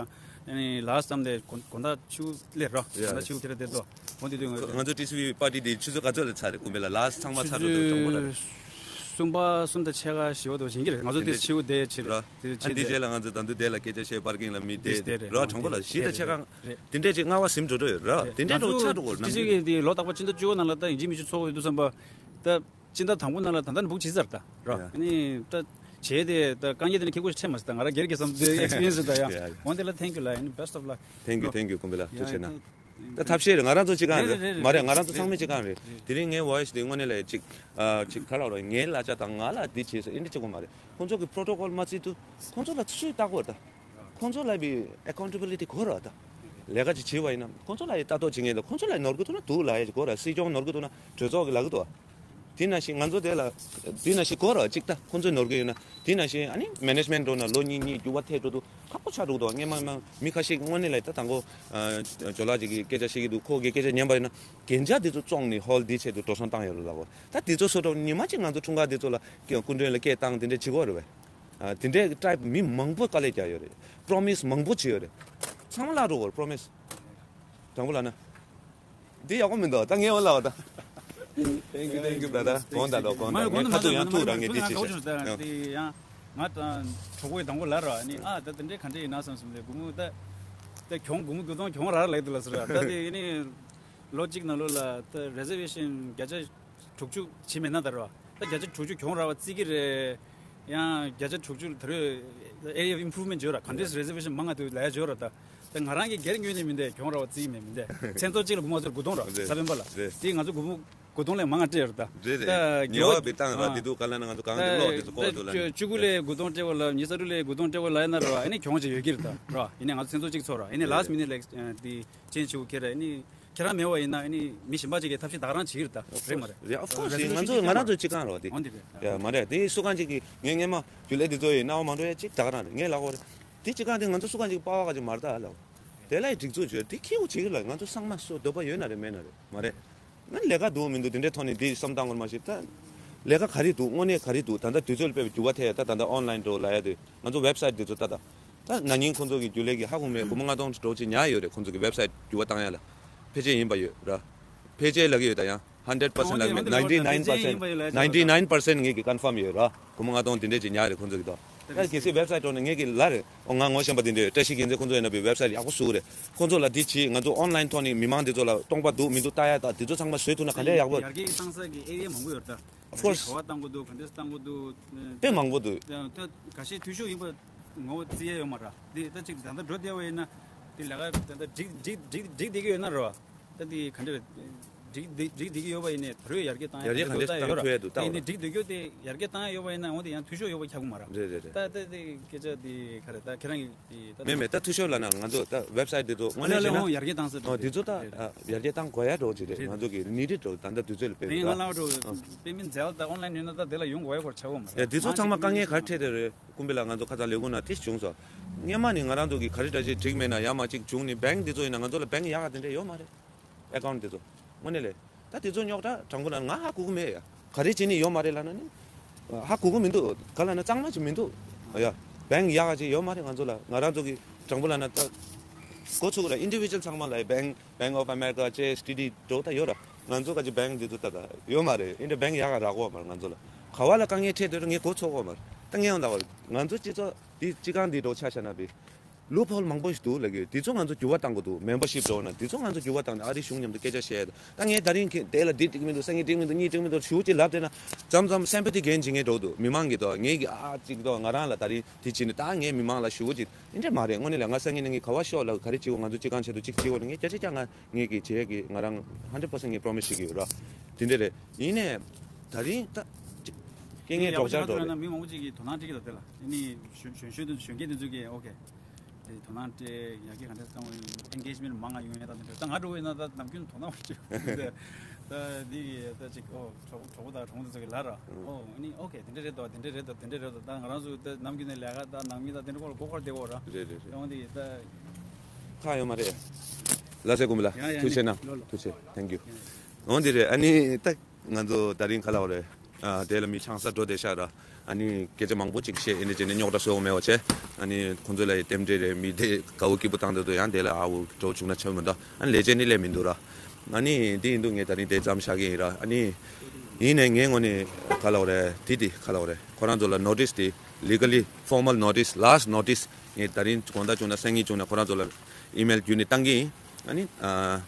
ཨ་ནི་ལ་དྭགས་ཙམ་དེ་དགོང་དགོང་དག་ཕྱི་དྲོ་སླེབས་རོགས་ཡ། དགོང་དག་ཕྱི་དྲོ་དེ་ཏོ་འོ་དེ་དུས་ང་ཚོ་ཊི་སི་ཝི་པར་ཊི་དེ་ཆུ་ཚོད་ག་ཚོད་ལ་ཚར་རེད། ཀུན་པེ་ལ་ལ་དྭགས་ཚང་མ་ཚར་འགྲོ་འདུག་གྲོང་པོ་ལ། གསུམ་པ་གསུམ་དང་ཕྱེད་ཀ་བཞི་པ་དུ་ཞིང་གི་རེད། ང་ཚོ་དེ་དེ་འདྲས་ཕྱིའུ་དེ་ཕྱིར་ར། དེ་ཨ་ཕྱིར་འདི་དེ་རྗེས་ལ་ང་ཚོ་ད་དུང་དེ་ལ་སྐད་ཆ་བཤད་པར་ཀིང་ལ་མི་དེ་དེ་རེད་ར། གྲོང་པོ་ལ་གཞིས་ད་ཆ་ཁང་རེད། དེ་འདྲས་ཅིག་སྔ་བ་ཟིན་འགྲོ་འགྲོ་ཡོད་ར། དེ་འདྲས་འགྲོ་ཆགས་འགྲོ་གོ་ང་ཚོ་ནམ་ཅི་རྒྱུན་གི་དེ་ལོ་རྟག་པ་སྤྱི་ཟླ་བཅུ་པ་ནང་ལ་ད་ཡིན་གཅིག་མིན་གཅིག་ཚོགས་དགོས་ཡོད་དུས་བསམ་པ་ད་སྤྱི་ཟླ་དང་པོ་ནང་ལ་ད་ལྟ་འབུག་བྱེད་ཚར་ད་ར། ཡ། ཨ་ནི་ད་བྱས་དེ་ད་དཀའ་ངལ་དེ་ནི་ཁྱེད་ཁོ་ཤ་ཆེ་མ་སི་ད་ང་ར་སྒེར་གྱི་བསམ་ཚུལ་ཨེག་སི་པི་རི་ཡན་སི་ད་ཡ། ཡ་ཡ། འོན་དེ་ལ་ཐེང་ཀྱུ་ལ་ཨ་ནི་best of luck། Thank you, thank you ཀུན་པེ་ལ་ཐུགས་རྗེ་གནང་། ད་ཐབས་ཤེས་རེད། ང་རང་ཚོ་གཅིག་གང་རེད། རེད་རེད་མ་རེད། ང་རང་ཚོ་ཚང་མས་གཅིག་གང་རེད། དེ་རིང་ངའི་ཝོ་ཡིས་དེ་དངོས་གནས་ལ་གཅིག་ཨ་གཅིག་ག་རེ་རེད། ངའི་གླ་ཆ་དང་ང་ལ་འདི་བྱས་ཟེར་ཨེ་འདྲ་གཅིག་པོ་མ་རེད། ཁོང་ཚོ་གི་པྲོ་ཊོ་ཀོལ་མ་བརྩི་དུས་ཁོང་ཚོ་ལ་སུས་ལྟ་དགོས་རེད་ད། ཁོང་ཚོ་ལ་བི་ཨེ་ཁའུན་ཊེ་བི་ལི་ཊི་དགོས་རེད་ད། ལས་ཀ་ཅིག་བྱས་པ་ཡིན་ན་ཁོང་ཚོ་ལ་ཡི་ལྟ་རྟོག་བྱེད་མཁན་དང་ཁོང་ཚོ་ལ་ནོར་གི་འདུག་ན་འདུག་ལབ་ཡ་ཅིག་དགོས་རེད། སྲིད་སྐྱོང་ནོར་གི་འདུག་ན་གྲོས་ཚོགས་ཀྱི་ལབ་གི་འདུག་བ། དེ་ནང་བཞིན་ང་ཚོ་དེ་ལ་དེ་ནང་བཞིན་དགོས་ར་གཅིག་ད་ཁོང་ཚོས་ནོར་གི་ཡོད་ན། དེ་ནང་བཞིན་ཨ་ནི་མེ་ནེ་ཇི་མེན་ཊི་འགྲོ་ན་ལོ་གཉིས་གཉིས་འགྱུར་བ་ཐེབས་འགྲོ་འདུག་ཁག་པོ་ཆགས་འགྲོ་འདུག་སྔོན་མ་མ་མི་ཁ་ཤས་ཀྱིས་དངོས་གནས་ལ་ད་དང་པོ་ཇོ་ལགས་ཅིག་གིས་སྐད་ཆ་བཤད་ཀྱི་འདུག་ཁོ་གིས་སྐད་ཆ་ཉན་པ་ཡིན་ན་གན་རྒྱ་དེ་ཚོ་བཙོང་ནས་ཧོལ་དེའི་ཆེད་དུ་འགྲོ་སོང་བཏང་ཡོད་རེད་ལབ་གོ་ད་དེ་ཚོ་བཟོ་འགྲོ་ཉི་མ་གཅིག་ང་ཚོ་འཁྲུངས་སྐར་དེ་ཚོ་ལ་སྐུ་མགྲོན་ལ་སྐད་བཏང་དེ་འདྲས་བྱེད་དགོས་རེད་བས། དེ་འདྲས་ཀྱི་ཊའིབ་མི་མང་པོ་དཀའ་ལས་རྒྱག་ཡོད་རེད། པྲོ་མི་སི་མང་པོ་བྱས་ཡོད་རེད། ཚང་མ་བརླག་འགྲོ་གོ་རེད་པྲོ་མི་སི། དྲང་པོ་ལབ་ན། འདི་ཡག་པོ་མི་འདུག་ད་ངས་འོ་ལབ་པ་ད། Thank you, thank you brother. དགོངས་དག་ལོ་དགོངས་དག་ངས་ཁ་ཐུག་ཡང་ཐུག་ར་ངས་འདི་བྱེད་ཤག་ཡང་། དེ་ཡང་ང་དང་གྲོགས་པོའི་དང་པོ་ལབ་ར་ནི་ཨ་ད་དེ་འདྲའི་ག་འདྲ་ཡིན་ན་བསམ་སོང་། དེ་སྒོར་མོ་ད་ད་གྱོང་སྒོར་མོ་དགུ་སྟོང་གྱོང་རག་ལབ་འདུག་ལ་ཟེར་ར། ད་དེ་ནི་ལོ་གཅིག་ནང་ལོགས་ལ་ད་རེ་ཟར་ཝེ་ཤན་བརྒྱ་ཆ་དྲུག་ཅུ་བྱེད་མེད་ན་ད་ར། ད་བརྒྱ་ཆ་དྲུག་ཅུ་གྱོང་རག་པ་བརྩི་གི་རེད། ཡང་བརྒྱ་ཆ་དྲུག་ཅུ་ད་རེས་area of improvement བརྗོད་ར། ག་འདྲས་རེ་ཟར་ཝེ་ཤན་མང་ང་དུ་ལ་ཡ་བརྗོད་ར། ད་ད་ང་རང་གི་སྒེར་ངོས་ནས་མི་འདས་གྱོང་རག་པ་བརྩི་གི་མེད་མི་འདས། མཚན་ཚོགས་གཅིག་ལ་སྒོར་མོ་ཚོར་དགུ་སྟོང་ར་རེད། ས་བོན་པ་ལ་རེད། དེ་ང་ཚོ་སྒོར་མོ་དགུ་སྟོང་ལས་མང་ང་སྤྲད་ར་ད། རེད་རེད། ད་ཉེ་བ་གྱོང་བི་བཏང་ར་ཨ། དེ་དུས་ག་ལ་ན་ང་ཚོ་གང་དུ་ལོག་དེ་ཚོ་ལྐོག་ཏུ་ལ་ད་བཅུ་དགུ་ལས་དགུ་སྟོང་སྤྲད་པ་ལ་ཉི་ཤུ་རྩ་དྲུག་ལས་དགུ་སྟོང་སྤྲད་པ་ལ་ཡ་ན་ར་ཨ་ནི་གྱོང་ཅིག་ཡོད་ཀྱི་རེད་ད་ར། ཡིན་ནའི་ང་ཚོ་མཚན་ཚོགས་གཅིག་ཚོགས་ར། ཡིན་ནའི་རེད་last minute་ལ་དེ་ཅན་ཆེ་བོ་ཁྱེར་ར་ཨ་ནི། ཁྱེད་རང་མེད་པ་ཡིན་ན་ཨ་ནི་མི་གཞན་པ་ཅིག་གིས་ཐབས་ཤེས་ད་ག་རང་བྱེད་ཀྱི་རེད་ད། རེད་མ་རེད། རེད་of course་ཡིན། ང་ཚོ་ང་རང་ཚོ་གཅིག་རྐང་རེད་བ་དེ། འོན་ཏེ་རེད། ཡ་མ་རེད་དེ་སུ་གང་ཅིག་གིས་ངས་སྔས་མ་རྒྱུན་ལས་དེ་ཚོ་ཡི་སྣང་བ་མ་འགྲོ་ཡ་གཅིག་ད་ག་རང་རེད། ངས་ལབ་དགོས་རེད། དེ་གཅིག་རྐང་དེ་ང་ཚོ་སུ་གང་ཅིག་གིས་པ་བ་ག་ཅིག་མ་རེད་ད་ལབ། དེ་ལ་ཡི་སྒྲིག་འཛུགས་བྱོས་དེ་ཁྱེད་འུ་བྱེད་ཀྱི་ལ་ང་ཚོ་ཚང་མ་སོ་འདོད་པ་ཡོད་ན་རེད་མེད་ན་རེད་མ་རེད། ང་ལས་ཀ་འདུག་མི་འདུག་དེ་འདྲའི་ཐོག་ནས་འདི་བསམ་བཏང་དགོས་མ་ཤེས་ད། ལས་ཀ་ག་རེ་འདུག་དངོས་གནས་ག་རེ་འདུག་ད་ལྟ་དུས་ཚོད་ལ་དཔེ་འགྱུར་བ་ཐེབས་ད་ད་ལྟ་ཨོན་ལན་འགྲོ་ལབ་ཡ་དེ་ང་ཚོ་ཝེབ་སའིཊ་འདི་ཚོ་ལྟ་ད། ད་ན་ནིང་ཁོང་ཚོ་གི་རྒྱུན་ལས་ཀྱི་ཧ་གོ་མེད་སྒོར་མོ་ལྔ་སྟོང་འགྲོ་ཅིག་ཉར་ཡོད་རེད། ཁོང་ཚོ་གི་ཝེབ་སའིཊ་འགྱུར་བ་བཏང་ཡ་ལ་ཕལ་ཆེར་ཡིན་པ་ཡོད་ར། ཕལ་ཆེར་ལབ་ཀྱི་ཡོད་ད་ཡང་hundred percent ལབ་ཀྱི་མེད། ninety nine percent ninety nine percent ངེད་ཀྱི་ཀོན་ཕརམ་ཡོད་ར། སྒོར་མོ་ལྔ་སྟོང་དེ་འདྲས་ཅིག་ཉར་རེད་ཁོང་ཚོ་གི་ད། ད་གལ་སྲིད་ཝེབ་སའིཊ་འགྲོ་ན་ངེད་ཀྱི་ལ་རེད། ཨོ་ང་ངོ་ཤེས་པ་དེ་འདྲས་བཀྲ་ཤིས་རྒྱལ་མཚན་ཁོང་ཚོ་ཡིན་ན་བི་ཝེབ་སའིཊ་ཡག་པོ་བཟོ་གི་རེད། ཁོང་ཚོ་ལ་འདི་བྱེད་ང་ཚོ་ཨོན་ལན་ཐོག་ནས་མི་མང་འདི་ཚོ་ལ་སྟོང་པ་འདུག་མི་འདུག་ལྟ་ཡ་ད་འདི་ཚོ་ཚང་མ་བཟོས་ཐུབ་ན་ག་འདྲས་ཡག་པོ། ཡར་རྒྱས་ཀྱི་བཏང་ས་གི་ཨེ་རི་ཡ་མང་པོ་ཡོད་ད། Of course ག་བ་བཏང་དགོས་འདུག་ག་འདྲས་བཏང་དགོས་འདུག་དཔེ་མང་པོ་འདུག་ད་ད་ག་ཤེད་འཐུས་ཤོར་ཡིན་པ་ངོ་བོ་བརྩི་ཡ་ཡོད་མ་རེད། འདི་ད་ཅིག་ད་ལྟ་འགྲོ་བསྡད་པ་ཡིན་ན་འདི་ལས་ཀ་ད་ལྟ་འགྲིག་འགྲིག་འགྲིག་འགྲིག་བསྡད་ཀྱི་ཡོད་ན་རེད་བ། ད་འདི་ག་འདྲས་འགྲིག་འགྲིག་འགྲིག་བསྡད་ཀྱི་ཡོད་པ་ཡིན་ནའི་ད་རུང་ཡར་རྒྱས་བཏང་ཡ་ཡར་རྒྱས་ག་འདྲས་བཏང་ཐུབ་ཡ་ཡོད་རེད། ཡར་རྒྱས་གཏང་ཐུབ་ཡ་ཡོད་པ་ཡིན་ན་འོ་དེ་ཡང་འཐུས་ཤོར་ཡོད་པ་ཁྱབ་ཀྱི་མ་རེད། རེད་རེད་རེད། ད་ད་དེ་སྐད་ཆ་དེ་ག་རེད་ད་ཁྱེད་རང་གི་དེ་ད་མེད་མེད་ད་འཐུས་ཤོར་ལབ་ན་ང་ཚོ་ད་ཝེབ་སའིཊ་དེ་ཚོ་དངོས་གནས་བྱས་ན་ཡར་རྒྱས་བཏང་ས་ཨོ་དེ་ཚོ་ད་རེད་རེད། ཡར་རྒྱས་བཏང་དགོས་ཡ་འགྲོ་ཅིག་རེད། རེད་ང་ཚོ་གི་ནི་རེད་འགྲོ་ད་ལྟ་དུས་ཚོད་ལ་དཔེ་དེ་ཡིན་ང་ལ་འགྲོ་པེ་མེན་ཛེལ་ད་ཨོན་ལན་ཡོད་ན་ད་དེ་ལ་ཡོང་དགོས་ཡ་སྐོར་ཆགས་འོང་མ་རེད། དེ་ཚོ་ཚང་མ་དཀའ་ངལ་ག་རེ་འཕྲད་དེ་རེད། ཀུན་པེ་ལ་ང་ཚོ་ཁ་སང་ལས་ཁུངས་ན་དེ་བྱུང་སོང་། སྔོན་མ་ནི་ང་རང་ཚོ་གི་ག་རེ་འདྲ་ཞིག་འགྲིག་མེད་ན་ཡ་མ་གཅིག་བྱུང་ནི་བེང་དེ་ཚོ་ཡིན་ན་ང་ཚོ་ལ་བེང་ཡག་ག་དེ་འདྲ་ཡོད་མ་རེད། ཨེ་ཀའུན་དེ་ཚོ། དངོས་གནས་ལས། ད་དེ་ཚོ་རྙོག་དྲ་དྲང་པོ་ལ་ང་ཧ་གོ་གི་མེད་ཡ། ག་རེ་བྱེད་ནི་ཡོད་མ་རེད་ལབ་ན་ནི། ཧ་གོ་གི་མི་འདུག་ག་ལབ་ན་གཙང་མ་ཅིག་མི་འདུག་ཡ། བེང་ཡག་ག་ཅིག་ཡོད་མ་རེད་ང་ཚོ་ལ། ང་རང་ཚོ་གི་དྲང་པོ་ལབ་ན་ད། གོ་ཚུགས་ར་ཨིན་ཌི་བི་ཇུ་ཨལ་ཚང་མ་ལ་བེང་། Bank of America ཅེས་ཊི་ཌི་འགྲོ་ད་ཡོད་ར། ང་ཚོ་ག་ཅིག་བེང་དེ་ཚོ་ད་ད་ཡོད་མ་རེད། ཨིན་ཌི་བེང་ཡག་ག་རག་གོ་མ་རེད་ང་ཚོ་ལ། ག་བ་ལ་དཀའ་ངལ་འཕྲད་འདོད་ར་ངས་གོ་ཚོད་གོ་མ་རེད། ད་ངས་ཡང་ད་བར་ང་ཚོ་སྤྱི་ཚོགས་འདི་སྤྱི་ཁང་འདི་འགྲོ་ཆ་བཞག་ན་བི། ལུ་ཕོལ་མང་པོ་ཞིག་འདུག་ལབ་ཀྱི་ཡོད། དེ་ཚོ་ང་ཚོ་འགྱུར་བ་གཏང་དགོས་འདུག་མེམ་བར་ཤིབ་འགྲོ་ན་དེ་ཚོ་ང་ཚོ་འགྱུར་བ་གཏང་ནས་ཨ་རི་གཞུང་མཉམ་དུ་སྐད་ཆ་བཤད་ཡ་དང་། ད་ངས་ད་རིང་གི་དེ་ལ་འདི་འགྲིག་མི་འདུག་སང་ཉིན་འགྲིག་མི་འདུག་གཉིས་འགྲིག་མི་འདུག་ཞུ་ཅིག་ལབ་བསྡད་ན་མཚམས་མཚམས་སེམ་པ་ཐི་གན་བྱེད་མཁན་འགྲོ་འདུག་མི་མང་གི་ཐོག་ངས་ཀྱི་ཨ་ཅིག་ཐོག་ང་རང་ལ་ད་རིང་དེ་བྱེད་ནས་ད་ངས་མི་མང་ལ་ཞུ་བ་ཅིག་འདི་འདྲ་མ་རེད། དངོས་གནས་ལ་ང་སང་ཉིན་ནང་གི་ག་བ་ཤོག་ལ་ག་རེ་བྱེད་དགོས་ང་ཚོ་སྤྱི་ཁང་ཆེད་དུ་ཅིག་བྱེད་དགོས་ན་ངས་བརྒྱ་ཆ་བརྒྱ་ང་ངས་ཀྱི་བྱེད་ཡ་གི་ང་རང་ཧན་ཌེ་རེཌ་པར་སེན་ཊ་ངས་པྲོ་མི་སི་བྱེད་ཀྱི་ཡོད་ར། དེ་འདྲ་རེད། ཡིན་ནས་ད་རིང་ད་ཅིག་སྐད་ངན་སྒྲོག་ཆག་འགྲོ་རེད། མི་མང་པོ་ཅིག་གིས་དོ་སྣང་སྤྲད་ཀྱི་འདུག་དེ་ལ་ཨ་ནི་གཞོན་གཞོན་གཞོན་གཞོན་སྐྱེས་དེ་ཚོ་གིས་ཨོ་ཁེ། དེ་དོ་སྣང་སྤྲད་ཡ་གི་ག་འདྲ་ཚང་ཨེན་གེ་ཇི་མེན་ཊི་མང་ང་ཡོང་ཡ་ད་དེ་འདྲ་ད་ང་འགྲོ་བས་ན་ད་ནམ་རྒྱུན་དོ་སྣང་མ་སྤྲད་ད་འདི་གི་ད་ཅིག་ཨོ་གྲོགས་གྲོགས་པོ་དང་གྲོགས་མོ་དེ་ཚོ་གི་ལ་ར་ཨོ་ཨ་ནི་ཨོ་ཁེ་དེ་འདྲ་རེད་དོ་དེ་འདྲ་རེད་དོ་དེ་འདྲ་རེད་དོ་ད་ང་རང་ཚོ་ད་ནམ་རྒྱུན་ནས་ལས་ཀ་ད་ནང་མི་ད་དེ་འདྲ་སྐོར་ལ་གོ་སྐོར་བསྡད་ཡོད་ར་རེད་རེད་རེད། ཡོང་དེ་ད་ཁག་ཡོད་མ་རེད། ལགས་སེ་ཀུན་པ་ལགས་ཡ་ཡ་ཐུགས་རྗེ་གནང་ལོ་ལོ་ཐུགས་རྗེ་གནང་། Thank you། འོང་དེ་རེད། ཨ་ནི་ད་ང་ཚོ་ད་རིང་ག་ལ་བ་རེད། ཨ་དེ་ལ་མི་ཆང་ས་འགྲོ་བསྡད་ཤག་ར། ཨ་ནི་སྐད་ཆ་མང་པོ་ཅིག་བཤད་ཨེ་འདྲ་བྱས་ནས་རྙོག་དྲ་བཟོ་དགོས་མེད་པ་བྱས། ཨ་ནི་ཁོང་ཚོ་ལ་ཡི་རྟེན་འབྲེལ་རེད། མི་དེ་དགའ་བོ་སྐྱིད་པོ་བཏང་འདུག་འདུག་ཡང་དེ་ལ་ཨ་བོ་འགྲོ་བཅུག་ན་ཆོ་མི་འདུག་ཨ་ནི་ལས་བྱེད་ནི་ལས་མི་འདུག་ར། ཨ་ནི་དེ་ཡིན་དུས་ངས་ད་རིང་དེ་ཙམ་བཞག་གི་ཡིན་ར། ཨ་ནི་ཡིན་ནས་ངའི་ངོས་ནས་ག་ལ་བ་རེད། དེ་དེ་ག་ལ་བ་རེད། ཁོ་རང་ཚོ་ལ་ནོ་ཊིས་དེ་ལི་ག་ལི་ཕོར་མལ་ནོ་ཊིས་ལཱ་སི་ཊི་ནོ་ཊིས་ངས་ད་རིང་དགོང་དག་བྱུང་ན་སང་ཉིན་བྱུང་ན་ཁོ་རང་ཚོ་ལ་ཨི་མེལ་བརྒྱུད་ནས་བཏང་གི་ཡིན། ཨ་ནི་ཨ།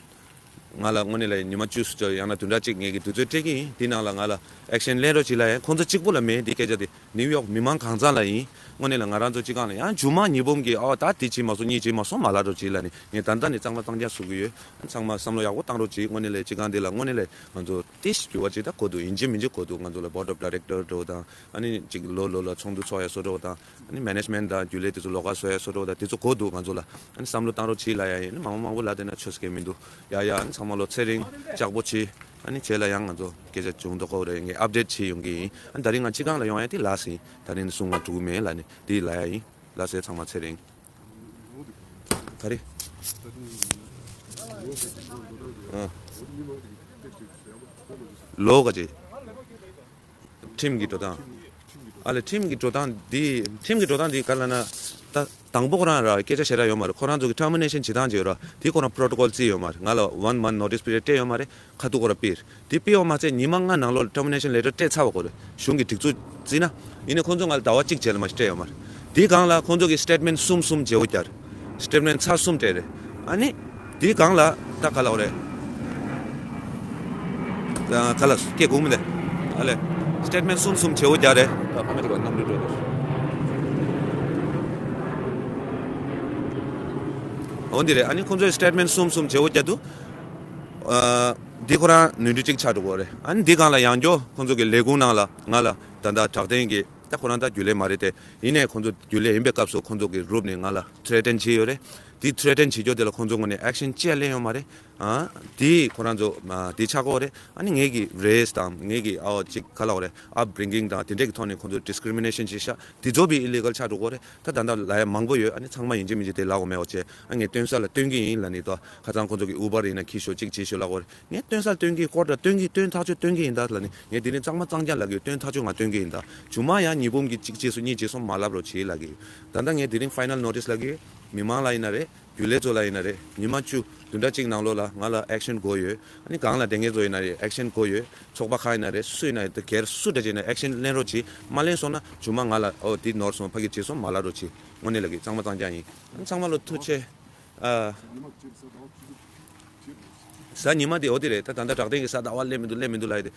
ང་ལ་དངོས་གནས་ལ་ཉི་མ་བཅུ་ཙམ་ཡང་ན་བདུན་ཕྲག་གཅིག་ངེད་ཀྱི་དུས་ཚོད་སྤྲད་ཀྱི་ཡིན། དེ་ནང་ལ་ང་ལ་ཨེག་ཤན་ལེན་རོགས་གྱིས་ལབ་ཡ་ཡིན། ཁོང་ཚོ་གཅིག་པུ་ལ་མེད། འདི་སྐད་ཆ་དེ་ནིའུ་ཡོག་མི་མང་གང་ཚང་ལ་ཡིན། དངོས་གནས་ལ་ང་རང་ཚོ་སྤྱི་ཁང་ལ་ཡང་མཇུག་མ་ཉི་འབུམ་གྱི་ཨོ་ད་དེ་བྱེད་མ་སོང་གཉིས་བྱེད་མ་སོང་མ་ལབ་རོགས་གྱིས་ལབ་ནས་ངས་ད་ལྟ་ནས་གཙང་མ་གཙང་རྐྱང་བཟོ་གི་ཡོད། ཚང་མ་བསམ་བློ་ཡག་པོ་བཏང་རོགས་གྱིས། དངོས་གནས་ལ་སྤྱི་ཁང་འདི་ལ་དངོས་གནས་ལ་ང་ཚོ་ཏིས་འགྱུར་བ་ཅིག་ད་དགོས་འདུག་ཡིན་གཅིག་མིན་གཅིག་དགོས་འདུག་ང་ཚོ་ལ་board of director འགྲོ་དང་ཨ་ནི་གཅིག་ལོ་ལོ་ལ་ཚོགས་འདུ་ཚོགས་ཡ་བཟོ་འགྲོ་དང་། ཨ་ནི་མེ་ནེ་ཇི་མེན་ཊི་དང་རྒྱུན་ལས་དེ་ཚོ་ལོགས་ཀ་བཟོ་ཡ་བཟོ་འགྲོ་དང་དེ་ཚོ་དགོས་འདུག་ང་ཚོ་ལ། ཨ་ནི་བསམ་བློ་བཏང་རོགས་གྱིས་ལབ་ཡ་ཡིན། ཨ་ནི་མང་པོ་མང་པོ་ལབ་བསྡད་ན་ཆོ་ས་གང་མི་འདུག་ཡ་ཡ། ཨ་ནི་ཚང་མ་ལོ་ཚེ་རིང་ལྕགས་པོ་བྱེད། ཨ་ནི་བྱས་ལ་ཡང་ང་ཚོ་སྐད་ཆ་བྱུང་དོ་ཁོ་རེ་ངས་ཨབ་ཌེཊ་བྱེད་ཡོང་གི་ཡིན། ཨ་ནི་ད་རིང་ང་སྤྱི་ཁང་ལ་ཡོང་ཡ་དེ་ལགས་སེ་ད་རིང་ནས་གསུང་ང་འགྲོ་གི་མེད་ལབ་ནས་དེ་ལབ་ཡ་ཡིན། ལགས་སེ་ཚང་མ་ཚེ་རིང་། ག་རེ། ཨ། ལོ་ག་ཅི། ཁྲིམས་ཀྱི་འགྲོ་སྟངས། ཨ་ལས་ཁྲིམས་ཀྱི་འགྲོ་སྟངས་འདི་ཁྲིམས་ཀྱི་འགྲོ་སྟངས་འདི་ག་ལ་ན། ད་དང་པོ་ཁོ་རང་ར་སྐད་ཆ་ཞེ་དྲག་ཡོད་མ་རེད། ཁོ་རང་ཚོ་གི་ཊར་མི་ནེ་ཤན་བྱེད་སྟངས་ཅིག་ཡོད་ར། དེ་ཁོ་རང་པོ་རོ་ཊོ་ཀོལ་བརྩིས་ཡོད་མ་རེད། ང་ལ་ཝན་མན་ཐ་ནོ་ཊིས་པི་རི་ཡོཌ་སྤྲད་ཡོད་མ་རེད། ཁ་ཐུག་ཁོ་ར་པིར། དེ་པིར་ཡོད་མ་ཚད་ཉི་མ་ལྔ་ནང་ལོགས་ལ་ཊར་མི་ནེ་ཤན་ལེ་ཊར་སྤྲད་ཚར་བ་ཁོ་རེད། གཞུང་གི་སྒྲིག་འཛུགས་བརྩིས་ན། ཡིན་ནའི་ཁོང་ཚོ་ང་ལ་ཟླ་བ་གཅིག་རྗེས་ལ་མ་ཞིག་སྤྲད་ཡོད་མ་རེད། དེའི་སྒང་ལ་ཁོང་ཚོ་གི་སི་ཊེཊ་མེན་ཊི་གསུམ་གསུམ་བརྗེ་བོ་རྒྱག་རེད། སི་ཊེཊ་མེན་ཊི་ཚར་གསུམ་སྤྲད་རེད། ཨ་ནི། དེའི་སྒང་ལ་ད་ག་ལ་བ་རེད། ཨ་ག་ལ་སྐད་གོང་མི་འདི། ཨ་ལས། སི་ཊེཊ་མེན་ཊི་གསུམ་གསུམ་བརྗེ་བོ་རྒྱག་རེད། ད་ཕ་མ་ཅིག་ག་གནམ་གྲུ་འགྲོ་འདུག་འོ་འདི་རེད། ཨ་ནི་ཁོང་ཚོའི་སི་ཊེཊ་མེན་ཊི་གསུམ་གསུམ་བརྗེ་བོ་རྒྱག་འདུག་ཨ། འདི་ཁོ་རང་ནོར་འཁྲུལ་གཅིག་ཆགས་འགྲོ་གི་རེད། ཨ་ནི་འདི་སྒང་ལ་ཡང་བསྐྱར་ཁོང་ཚོ་གི་ལས་ཁུངས་ནང་ལ་ང་ལ་ད་ལྟ་དྲག་བརྟན་གྱི་ད་ཁོ་རང་ད་རྒྱུན་ལས་མ་རེད་དེ། ཡིན་ནའི་ཁོང་ཚོ་རྒྱུན་ལས་ཡིན་པའི་སྐབས་སུ་ཁོང་ཚོ་གི་གུ་རུབ་ནས་ང་ལ་ཐི་རེ་ཊེན་བྱས་ཡོད་རེད། དེ་ཐི་རེ་ཊེན་བྱེད་རྒྱུ་དེ་ལ་ཁོང་ཚོ་ངོས་ནས་ཨེག་ཤན་ཅི་ཡང་ལེན་ཡོད་མ་རེད། ཨ། དེ་ཁོ་རང་ཚོ་མ་དེ་ཆགས་ཀྱི་ཡོད་རེད། ཨ་ནི་ངེད་ཀྱི་རེས་དང་ངེད་ཀྱི་ཨ་ཅིག་ག་ལ་བ་རེད། ཨབ་རིང་གིང་དང་དེ་འདྲས་ཀྱི་ཐོག་ནས་ཁོང་ཚོ་ཌི་སི་ཀི་རི་མི་ནེ་ཤན་བྱས་ཤག་དེ་ཚོ་བི་ཨི་ལི་གལ་ཆགས་འགྲོ་གི་ཡོད་རེད། ད་ད་ལྟ་ལབ་ཡ་མང་པོ་ཡོད། ཨ་ནི་ཚང་མ་ཡིན་གཅིག་མིན་གཅིག་དེ་ལབ་དགོས་མེད་པ་བྱས། ཨ་ངས་སྟོན་ས་ལ་སྟོན་གྱི་ཡིན་ལབ་ནས་ད་ཁ་སང་ཁོང་ཚོ་གི་ཨུ་བར་ཡིན་ན་འཁྱེར་ཤོག་གཅིག་བྱེད་ཤོག་ལབ་ཀྱི་ཡོད་རེད། ངས་སྟོན་ས་ལ་སྟོན་གྱི་ཡིན། ཀོར་ཊ་ལ་སྟོན་གྱི་ཡིན། སྟོན་ཐག་ཆོད་སྟོན་གྱི་ཡིན་ད་ལབ་ནས། ངས་དེ་རིང་གཙང་མ་གཙང་རྐྱང་ལབ་ཀྱི་ཡོད། སྟོན་ཐག་ཆོད་ང་སྟོན་གྱི་ཡིན་ད། མཇུག་མ་ཡང་ཉི་འབུམ་གྱི་གཅིག་བྱས་སོང་གཉིས་བྱས་སོང་མ་ལབ་རོགས་བྱེད་ལབ་ཀྱི་ཡོད། ད་ལྟ་ངས་དེ་རིང་ཕའི་ནལ་ནོ་ཊིས་ལབ་ཀྱི་ཡོད། མི་མང་ལ་ཡིན་ན་རེད། རྒྱུན་ལས་ཚོ་ལ་ཡིན་ན་རེད། ཉི་མ་བཅུ་བདུན་ཕྲག་གཅིག་ནང་ལོགས་ལ་ང་ལ་ཨེག་ཤན་དགོས་ཡོད། ཨ་ནི་སྒང་ལ་བསྡད་མཁན་ཚོ་ཡིན་ན་རེད། ཨེག་ཤན་དགོས་ཡོད། ཚོགས་པ་ཁག་ཡིན་ན་རེད། སུ་ཡིན་ན་རེད། སྒེར་སུ་འདྲ་བྱས་ན་ཨེག་ཤན་ལེན་རོགས་གྱིས། མ་ལེན་སོང་ན་མཇུག་མ་ང་ལ་ཨོ་འདི་ནོར་སོང་ཕ་གི་བྱས་སོང་མ་ལབ་རོགས་གྱིས། དངོས་གནས་ལབ་ཀྱི་གཙང་མ་གཙང་རྐྱང་ཡིན། ཨ་ནི་ཚང་མ་ལོ་ཐུགས་རྗེ་ཆེ། ཨ། གཟའ་ཉི་མ་དེ་འོ་དེ་རེད། ད་ད་ལྟ་དྲག་བརྟན་གྱི་གཟའ་ཟླ་བ་སླེབས་མི་འདུག་སླེབས་མི་འདུག་ལབ་ཡ་དེ།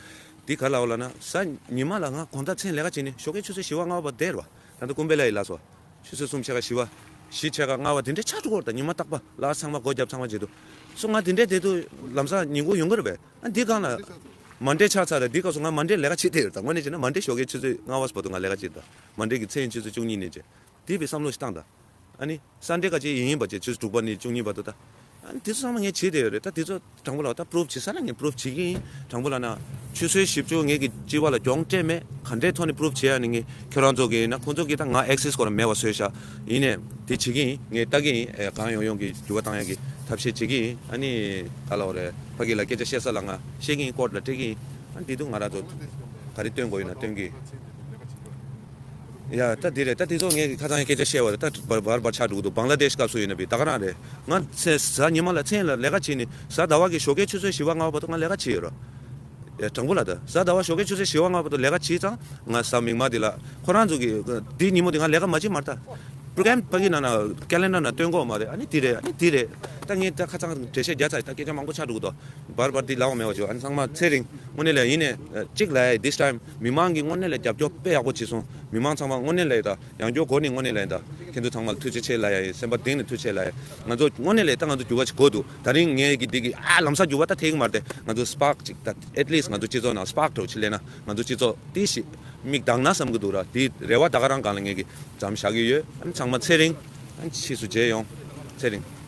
འདི་ག་ལ་འོ་ལབ་ན་གཟའ་ཉི་མ་ལ་ང་དགོང་དག་མཚན་ལས་ཀ་བྱེད་ནི་ཞོགས་ཀས་ཆུ་ཚོད་བཞི་པ་ལྔ་པ་བསྡད་རེད་པ། ད་ལྟ་ཀུན་པའི་ལ་ཡི་ལ་སོ། ཆུ་ཚོད་གསུམ་ཕྱེད་ཀ་བཞི་པ། བཞི་ཕྱེད་ཀ་ལྔ་པ་དེ་འདྲའི་ཆགས་འགྲོ་གི་རེད། ད་ཉི་མ་རྟག་པ་ལ་ཚང་མ་སྒོ་རྒྱབ་ཚང་མ་བྱེད་དུས། སོ་ང་དེ་འདྲའི་བསྡད་དུས་ལམ་སང་ཉིན་གུང་ཡོང་གི་རེད་པས། ཨ་འདི་སྒང་ལ། མན་ཌེ་ཆགས་ཚར་རེད། འདི་སྐབས་སུ་ང་མན་ཌེ་ལས་ཀ་བྱེད་བསྡད་ཡོད། ད་དངོས་གནས་བྱས་ན་མན་ཌེ་ཞོགས་ཀས་ཆུ་ཚོད་ལྔ་པ་བར་དུ་ང་ལས་ཀ་བྱེད་ད། མན་ཌེ་གི་མཚན་ཆུ་ཚོད་བཅུ་གཉིས་ནས་བྱས། དེ་བས་བསམ་བློ་ཞིག་བཏང་ད། ཨ་ནི། སན་ཌེ་ག་ཅིག་ཡིན་ཡིན་པ་བྱས་ཆུ་ཚོད་དྲུག་པ་ནས་བཅུ་གཉིས་བར་དུ་ད། ཨ་ནི་དེ་ཚོ་ཚང་མ་ངས་བྱས་བསྡད་ཡོད་རེད། ད་དེ་ཚོ་དྲང་པོ་ལ་ད་པུ་རུབ་བྱེད་ས་ན་ངས་པུ་རུབ་བྱེད་ཀྱི་ཡིན། དྲང་པོ་ལ་ན། ཆུ་ཚོད་བཞི་བཅུ་ངེད་ཀྱི་སྤྱི་པ་ལ་གྱོང་སྤྲད་མེད། ག་འདྲའི་ཐོག་ནས་པུ་རུབ་བྱེད་ཡ་ནི་ངས་ཁྱོད་རང་ཚོ་གི་ཡིན་ན་ཁོང་ཚོ་གི་ད་ང་ཨེག་སེ་སི་ཁོ་རང་མེད་པ་བཟོས་ཤག་ཡིན་ནས་དེ་བྱེད་ཀྱི་ཡིན། ངས་ལྟ་གི་ཡིན། ཨེ་གང་ཡོང་ཡོང་གི་འགྱུར་བ་བཏང་ཡ་གི་ཐབས་ཤེས་བྱེད་ཀྱི་ཡིན། ཨ་ནི། ག་ལ་འོ་རེད། ཕ་གི་ལ་སྐད་ཆ་བཤད་ས་ལ་ང་བཤད་ཀྱི་ཡིན། ཀོར་ཊ་ལ་སྤྲད་ཀྱི་ཡིན། ཨ་ནི་དེ་དུས་ང་རང་ཚོ་ག་རེ་སྟོན་དགོས་ཡིན་ན་སྟོན་གྱི་ཡིན། ཡ་ད་འདི་རེད། ད་འདི་ཚོ་ངས་ཁ་སང་སྐད་ཆ་བཤད་པ་རེད། ད་བར་བར་བར་ཆགས་འགྲོ་གི་འདུག་བང་ལ་དེཤ་སྐབས་སུ་ཡིན་ན་བི་ད་ག་རང་རེད། ང་ཚེ་གཟའ་ཉི་མ་ལ་མཚན་ལ་ལས་ཀ་བྱེད་ནི་གཟའ་ཟླ་བ་གི་ཞོགས་ཀའི་ཆུ་ཚོད་བཞི་པ་ལྔ་པ་བར་དུ་ང་ལས་ཀ་བྱེད་ཡོད་ར། ཡ་དྲང་པོ་ལ་ད་གཟའ་ཟླ་བ་ཞོགས་ཀའི་ཆུ་ཚོད་བཞི་པ་ལྔ་པ་བར་དུ་ལས་ཀ་བྱེད་ཙང་ང་གཟའ་མིག་དམར་འདི་ལ་ཁོ་རང་ཚོ་གི་འདི་ཉིན་མོ་འདི་ང་ལས་ཀ་མ་བྱེད་མ་རེད་ད། པྲོ་གྷ་རམ་ཕ་གི་ནང་ན་ཀེ་ལེན་ཌར་ནང་སྟོན་གོ་མ་རེད། ཨ་ནི་འདི་རེད། ཨ་ནི་འདི་རེད། ད་ངས་ད་ཁ་སང་འགྲེལ་བཤད་རྒྱག་ཚར། ད་སྐད་ཆ་མང་པོ་ཆགས་འགྲོ་གི་འདུག་བར་བར་དེ་ལབ་མེད་པ་བྱོས། ཨ་ནི་ཚང་མ་ཚེ་རིང་། དངོས་གནས་ལ་ཡིན་ནས་གཅིག་ལ་ཡ་this time མི་མང་གི་དངོས་གནས་ལ་རྒྱབ་སྐྱོར་དཔེ་ཡག་པོ་བྱས་སོང་། མི་མང་ཚང་མ་དངོས་གནས་ལ་ཡ་ད་ཡང་སྐྱོར་གོ་ནི་དངོས་གནས་ལ་ཡ་ད་ཁྱེད་ཚོ་ཚང་མ་ལ་ཐུགས་རྗེ་ཆེ་ལ་ཡ་ཡིན། སེམས་པ་གཏིང་ནས་ཐུགས་རྗེ་ཆེ་ལ་ཡ། ང་ཚོ་དངོས་གནས་ལ་ད་ང་ཚོ་འགྱུར་བ་ཞིག་དགོས་འདུག་ད་རིང་ངས་གི་འདི་གི་ཨ་ལམ་སང་འགྱུར་བ་ད་ཐེག་གི་མ་རེད་དེ། ང་ཚོ་སི་པཱག་ཅིག་ད་at least ང་ཚོ་སྤྱི་ཚོགས་ནང་སི་པཱག་འདྲ་བོ་ཅིག་སླེབས་ན་ང་ཚོ་སྤྱི་ཚོགས་ཏི་ཞིག་མིག་གདངས་ན་བསམ་གི་འདུག་ར། དེ་རེ་བ་ད་ག་རང་སྒང་ལ་ངས་གི་མཚམས་བཞག་གི་ཡོད། ཨ་ནི་ཚང་མ་ཚེ་རིང་། ཕྱིས་སུ་མཇལ་ཡོང་། ཚེ་རིང་།